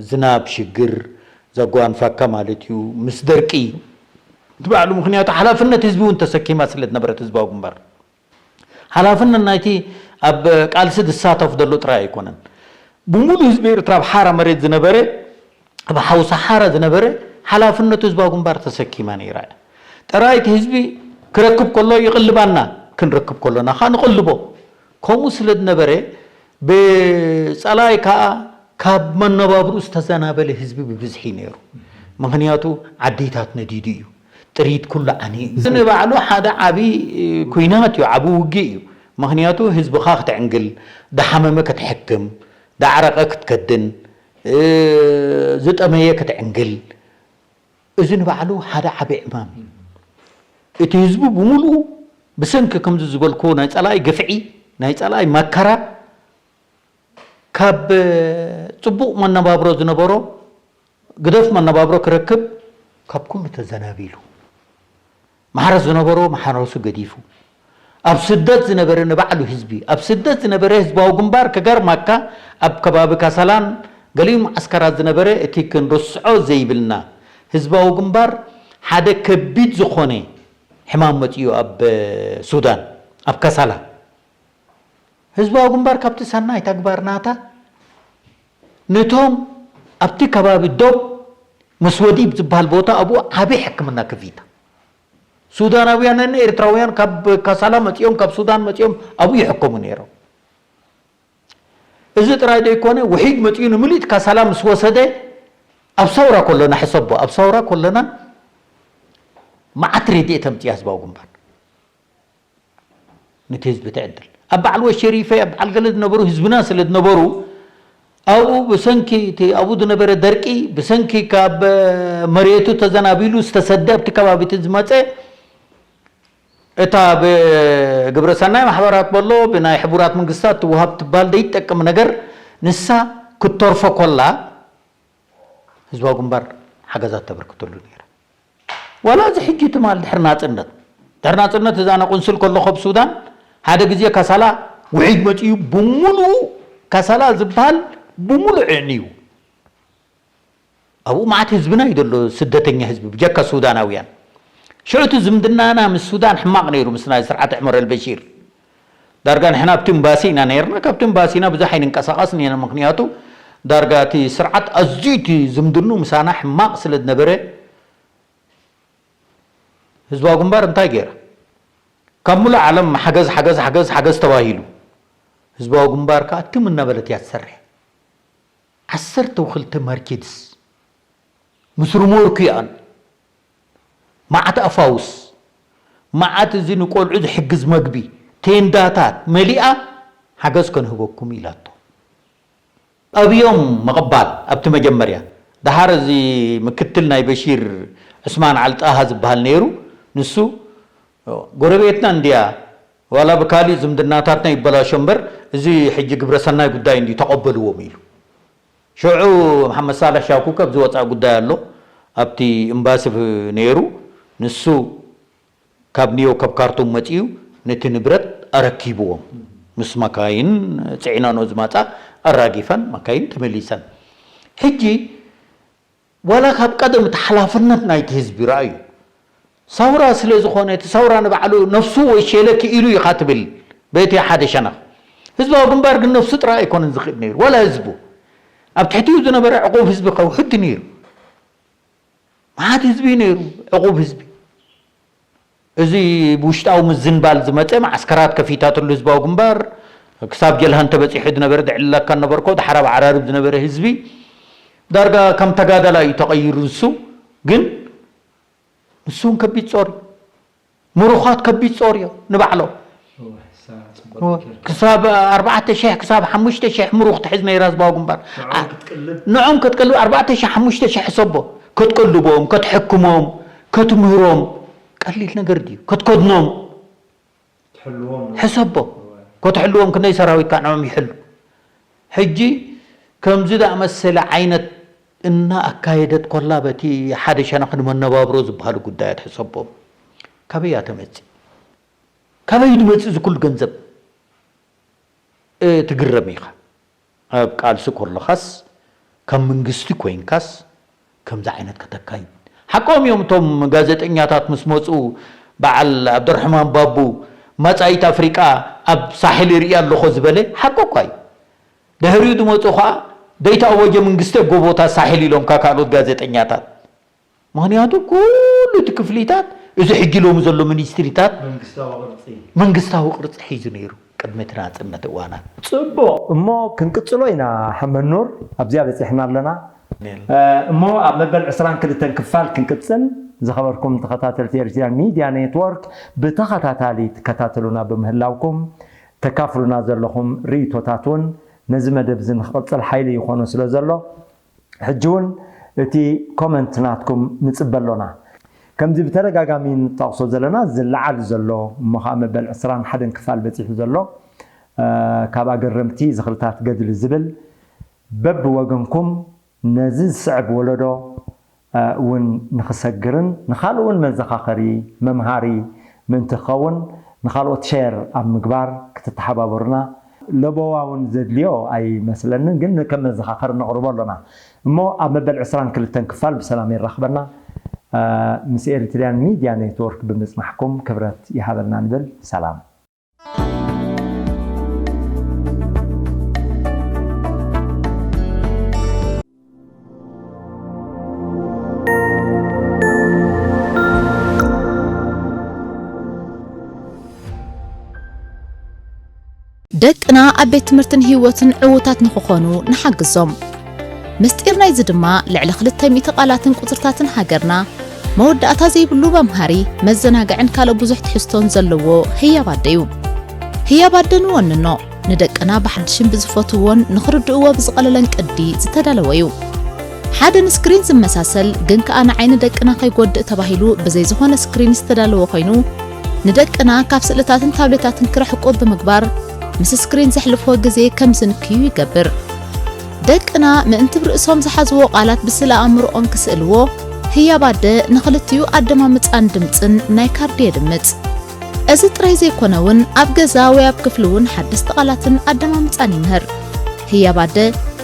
ዝናብ ሽግር ዘጓንፋካ ማለት እዩ። ምስ ደርቂ እቲ ባዕሉ ምክንያቱ ሓላፍነት ህዝቢ እውን ተሰኪማ ስለ ዝነበረት ህዝባዊ ግንባር ሓላፍነት ናይቲ ኣብ ቃልሲ ዝሳተፍ ዘሎ ጥራይ ኣይኮነን። ብምሉእ ህዝቢ ኤርትራ ኣብ ሓራ መሬት ዝነበረ ኣብ ሓውሲ ሓራ ዝነበረ ሓላፍነቱ ህዝባዊ ግንባር ተሰኪማ ነይራ እያ። ጥራይ እቲ ህዝቢ ክረክብ ከሎ ይቕልባና፣ ክንረክብ ከሎና ኸዓ ንቕልቦ። ከምኡ ስለ ዝነበረ ብጸላይ ከኣ ካብ መነባብርኡ ዝተዘናበለ ህዝቢ ብብዝሒ ነይሩ። ምኽንያቱ ዓዲታት ነዲዱ እዩ። ጥሪት ኩሉ ዓንዩ እዩ። እዚ ንባዕሉ ሓደ ዓቢ ኲናት እዩ፣ ዓቢ ውግእ እዩ። ምኽንያቱ ህዝብኻ ክትዕንግል፣ ደሓመመ ክትሕክም፣ ደዓረቐ ክትከድን፣ ዝጠመየ ክትዕንግል፣ እዚ ንባዕሉ ሓደ ዓቢ ዕማም እዩ። እቲ ህዝቢ ብምሉኡ ብሰንኪ ከምዚ ዝበልኩ ናይ ጸላኢ ግፍዒ፣ ናይ ጸላኢ መከራ ካብ ጽቡቕ መነባብሮ ዝነበሮ ግደፍ መነባብሮ ክረክብ ካብ ኩሉ ተዘናቢሉ፣ ማሕረስ ዝነበሮ ማሕረሱ ገዲፉ፣ ኣብ ስደት ዝነበረ ንባዕሉ ህዝቢ፣ ኣብ ስደት ዝነበረ ህዝባዊ ግንባር፣ ክገርማካ፣ ኣብ ከባቢ ካሳላን ገሊኡ መዓስከራት ዝነበረ፣ እቲ ክንርስዖ ዘይብልና ህዝባዊ ግንባር ሓደ ከቢድ ዝኾነ ሕማም መጺኡ ኣብ ሱዳን፣ ኣብ ካሳላ። ህዝባዊ ግንባር ካብቲ ሰናይ ተግባር ናታ፣ ነቶም ኣብቲ ከባቢ ዶብ መስወዲብ ዝበሃል ቦታ ኣብኡ ዓቢ ሕክምና ከፊታ። ሱዳናውያንን ኤርትራውያን ካብ ካሳላ መጺኦም፣ ካብ ሱዳን መጺኦም ኣብኡ ይሕከሙ ነይሮም። እዚ ጥራይ ዘይኮነ፣ ውሒድ መጺኡ ንምልእቲ ካሳላ ምስ ወሰደ፣ ኣብ ሰውራ ከሎና፣ ሕሰቦ፣ ኣብ ሰውራ ከሎና መዓት ረድኤት ኣምጽያ ህዝባዊ ግንባር። ነቲ ህዝቢ ትዕድል። ኣብ በዓል ወሸሪፈ፣ ኣብ በዓል ገለ ዝነበሩ ህዝብና ስለ ዝነበሩ፣ ኣብኡ ብሰንኪ እቲ ኣብኡ ዝነበረ ደርቂ፣ ብሰንኪ ካብ መሬቱ ተዘናቢሉ ዝተሰደ ኣብቲ ከባቢ እቲ ዝመጸ፣ እታ ብግብረ ሰናይ ማሕበራት በሎ፣ ብናይ ሕቡራት መንግስታት ትወሃብ ትባል ዘይትጠቅም ነገር፣ ንሳ ክትተርፎ ኮላ፣ ህዝባዊ ግንባር ሓገዛት ተበርክተሉ ነይራ። ዋላ እዚ ሕጂ ትማል ድሕሪ ናጽነት፣ ድሕሪ ናጽነት እዛ ኣነ ቁንስል ከለኹ ኣብ ሱዳን፣ ሓደ ግዜ ካሳላ ውሒድ መጺኡ፣ ብምሉኡ ካሳላ ዝበሃል ብምሉኡ ዕንዩ። ኣብኡ መዓት ህዝብና እዩ ዘሎ፣ ስደተኛ ህዝቢ፣ ብጀካ ሱዳናውያን። ሽዑ እቲ ዝምድናና ምስ ሱዳን ሕማቕ ነይሩ፣ ምስ ናይ ስርዓት ዑመር ኣልበሺር። ዳርጋ ንሕና ኣብቲ ኤምባሲ ኢና ነይርና፣ ካብቲ ኤምባሲ ኢና ብዙሕ ኣይንንቀሳቐስን ኢና፣ ምኽንያቱ ዳርጋ እቲ ስርዓት ኣዝዩ እቲ ዝምድንኡ ምሳና ሕማቕ ስለ ዝነበረ፣ ህዝባዊ ግንባር እንታይ ገይራ? ካብ ሙሉእ ዓለም ሓገዝ፣ ሓገዝ፣ ሓገዝ፣ ሓገዝ ተባሂሉ፣ ህዝባዊ ግንባር ከኣ ትም እናበለት እያ ትሰርሕ። ዓሰርተ ወክልተ ማርኬትስ ምስ ርሞርኩኣን፣ መዓት ኣፋውስ፣ መዓት እዚ ንቆልዑ ዝሕግዝ መግቢ፣ ቴንዳታት መሊኣ፣ ሓገዝ ከንህበኩም ኢላቶ። ኣብዮም ምቕባል ኣብቲ መጀመርያ። ደሓር እዚ ምክትል ናይ በሺር፣ ዑስማን ዓልጣሃ ዝበሃል ነይሩ። ንሱ፣ ጎረቤትና እንድያ፣ ዋላ ብካሊእ ዝምድናታትና ይበላሾ እምበር፣ እዚ ሕጂ ግብረ ሰናይ ጉዳይ እንድዩ፣ ተቐበልዎም ኢሉ። ሽዑ መሓመድ ሳልሕ ሻኩ ካብ ዝወፅኣ ጉዳይ ኣሎ፣ ኣብቲ ኤምባሲ ነይሩ። ንሱ ካብ ኒዮ፣ ካብ ካርቱም መፂኡ ነቲ ንብረት ኣረኪብዎም። ምስ መካይን ፅዒነንኦ ዝመፃ ኣራጊፈን፣ መካይን ተመሊሰን። ሕጂ ዋላ ካብ ቀደም እቲ ሓላፍነት ናይቲ ህዝቢ ረኣዩ። ሰውራ ስለ ዝኾነ፣ እቲ ሰውራ ንባዕሉ ነፍሱ ወይ ሸለ ክኢሉ ኢኻ ትብል፣ በቲ ሓደ ሸነኽ። ህዝባዊ ግንባር ግን ነፍሱ ጥራይ ኣይኮነን ዝኽእል ነይሩ፣ ዋላ ህዝቡ። ኣብ ትሕቲኡ ዝነበረ ዕቑብ ህዝቢ ከውሕድ ነይሩ። መዓት ህዝቢ እዩ ነይሩ፣ ዕቑብ ህዝቢ። እዚ ብውሽጣዊ ምዝንባል ዝመጸ መዓስከራት ከፊታትሉ ህዝባዊ ግንባር፣ ክሳብ ጀልሃ እንተበጺሑ ዝነበረ፣ ዘዕልለካ ነበርኮ፣ ድሓር ኣብ ዓራርብ ዝነበረ ህዝቢ፣ ዳርጋ ከም ተጋዳላይ እዩ ተቐይሩ ንሱ። ግን ንሱ እውን ከቢድ ጾር እዩ። ምሩኻት ከቢድ ጾር እዮም ንባዕሎም። እወ፣ እሳ ጽቡቕ እወ፣ ነይሩ። ክሳብ ኣርባዕተ ሽሕ ክሳብ ሓሙሽተ ሽሕ ምሩኽ ትሕዝ ነይራ ህዝባዊ ግንባር። ንዕኦም ክትቅልብ? ንዕኦም ክትቅልብ ኣርባዕተ ሽሕ ሓሙሽተ ሽሕ ሕሰቦ። ክትቅልቦም፣ ክትሕክሞም፣ ክትምህሮም ቀሊል ነገር ድዩ? ክትከድኖም ትሕልዎም ዶ? ሕሰቦ። እወ። ክትሕልዎም ክንደይ ሰራዊትካ ንዕኦም ይሕሉ። ሕጂ ከምዚ ዝኣመሰለ ዓይነት እናኣካየደት ኮላ በቲ ሓደ ሸነኽ ንመነባብሮ ዝበሃሉ ጉዳያት ሕሰቦም። ካበይ እያ ተመጽእ? ካበይ ድመጽእ እዚ ኩሉ ገንዘብ? እ፣ ትግረም ኢኻ። ኣብ ቃልሲ ኮለኻስ፣ ካብ መንግስቲ ኮይንካስ፣ ከምዚ ዓይነት ከተካይድ። ሓቆም እዮም እቶም ጋዜጠኛታት ምስ መጹ፣ በዓል ኣብደርሕማን ባቡ፣ መጻኢት ኣፍሪቃ ኣብ ሳሕል ይርኢ ኣለኹ ዝበለ፣ ሓቁ እኳ እዩ። ድሕሪኡ ዝመጹ ኸኣ፣ ዘይተኣወጀ መንግስቲ ኣብ ጎቦታት ሳሕል ኢሎምካ ካልኦት ጋዜጠኛታት። ምኽንያቱ ኩሉ እቲ ክፍሊታት፣ እዚ ሕጂ ሎሚ ዘሎ ሚኒስትሪታት መንግስታዊ ቅርጺ። መንግስታዊ ቅርጺ ሒዙ ነይሩ ቅድሚ እቲ ናጽነት እዋናት። ጽቡቕ፣ እሞ ክንቅጽሎ ኢና ሓመድ ኑር፣ ኣብዚኣ በጺሕና ኣለና። ኔል። እ፣ እሞ ኣብ መበል ዕስራን ክልተን ክፋል ክንቅጽል፣ ዝኸበርኩም ተኸታተልቲ ኤርትርያን ሚድያ ኔትወርክ፣ ብተኸታታሊ ትከታተሉና ብምህላውኩም፣ ተካፍሉና ዘለኹም ርእይቶታት እውን ነዚ መደብ እዚ ንክቕጽል ሓይሊ ይኾኖ ስለ ዘሎ፣ ሕጂ እውን እቲ ኮመንት ናትኩም ንጽበ ኣሎና። ከምዚ ብተደጋጋሚ ንጠቕሶ ዘለና፣ ዝለዓል ዘሎ እሞ ኸኣ መበል ዕስራን ሓደን ክፋል በጺሑ ዘሎ፣ እ፣ ካብ ኣገረምቲ ዝኽርታት ገድሊ ዝብል፣ በብወገንኩም ነዚ ዝስዕብ ወለዶ እውን ንኽሰግርን ንኻልእ እውን መዘኻኸሪ፣ መምሃሪ ምእንቲ ክኸውን ንኻልኦት ሸር ኣብ ምግባር ክትተሓባበሩና፣ ለበዋ እውን ዘድልዮ ኣይመስለንን፣ ግን ከም መዘኻኸሪ ነቕርቦ ኣሎና። እሞ ኣብ መበል ዕስራን ክልተን ክፋል ብሰላም የራኽበና። ምስ ኤሪትሪያን ሚድያ ኔትወርክ ብምጽናሕኩም ክብረት ይሃበልና ንብል። ሰላም። ደቅና ኣብ ቤት ትምህርትን ህይወትን ዕዉታት ንኽኾኑ ንሓግዞም። ምስጢር ናይዚ ድማ ልዕሊ ክልተ ሚእቲ ቃላትን ቁጽርታትን ሃገርና፣ መወዳእታ ዘይብሉ መምሃሪ፣ መዘናግዕን ካልእ ብዙሕ ትሕዝቶን ዘለዎ ህያብ ኣደ እዩ። ህያብ ኣደ ንወንኖ፣ ንደቅና ብሓድሽን ብዝፈትውዎን ንኽርድእዎ ብዝቐለለን ቅዲ ዝተዳለወ እዩ። ሓደ ንስክሪን ዝመሳሰል ግን ከኣ ንዓይኒ ደቅና ከይጎድእ ተባሂሉ ብዘይ ዝኾነ ስክሪን ዝተዳለወ ኮይኑ፣ ንደቅና ካብ ስእልታትን ታብሌታትን ክርሕቁ ብምግባር፣ ምስ ስክሪን ዘሕልፍዎ ግዜ ከም ዝንክዩ ይገብር። ደቅና ምእንቲ ብርእሶም ዝሓዝዎ ቃላት ብስእለ ኣእምሮኦም ክስእልዎ፣ ህያብ ኣደ ንኽልቲኡ ኣደማምጻን ድምጽን ናይ ካርዲ የድምጽ። እዚ ጥራይ ዘይኮነ እውን ኣብ ገዛ ወይ ኣብ ክፍሊ እውን ሓደስቲ ቃላትን ኣደማምጻን ይምህር። ህያብ ኣደ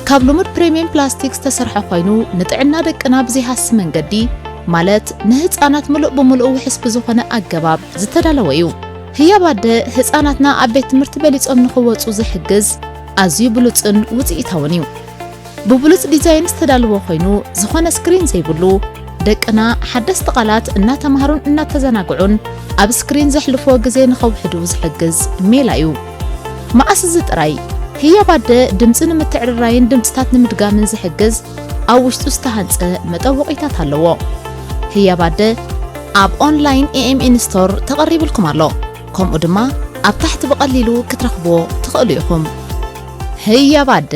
ካብ ልሙድ ፕሪምየም ፕላስቲክ ዝተሰርሐ ኮይኑ፣ ንጥዕና ደቅና ብዘይሃሲ መንገዲ፣ ማለት ንህጻናት ምሉእ ብምሉእ ውሕስ ብዝኾነ ኣገባብ ዝተዳለወ እዩ። ህያብ ኣደ ህጻናትና ኣብ ቤት ትምህርቲ በሊጾም ንኽወጹ ዝሕግዝ ኣዝዩ ብሉጽን ውጽኢታውን እዩ። ብብሉጽ ዲዛይን ዝተዳለወ ኮይኑ፣ ዝኾነ ስክሪን ዘይብሉ፣ ደቅና ሓደስቲ ቃላት እናተማሃሩን እናተዘናግዑን ኣብ ስክሪን ዘሕልፍዎ ግዜ ንኸውሕዱ ዝሕግዝ ሜላ እዩ። መኣስ እዚ ጥራይ፣ ህያብ ኣደ ድምጺ ንምትዕርራይን ድምጽታት ንምድጋምን ዝሕግዝ ኣብ ውሽጡ ዝተሃንጸ መጠወቒታት ኣለዎ። ህያብ ኣደ ኣብ ኦንላይን ኤ ኤም ኤን ስቶር ተቐሪብልኩም ኣሎ። ከምኡ ድማ ኣብ ታሕቲ ብቐሊሉ ክትረኽብዎ ትኽእሉ ኢኹም። ህያብ ኣደ።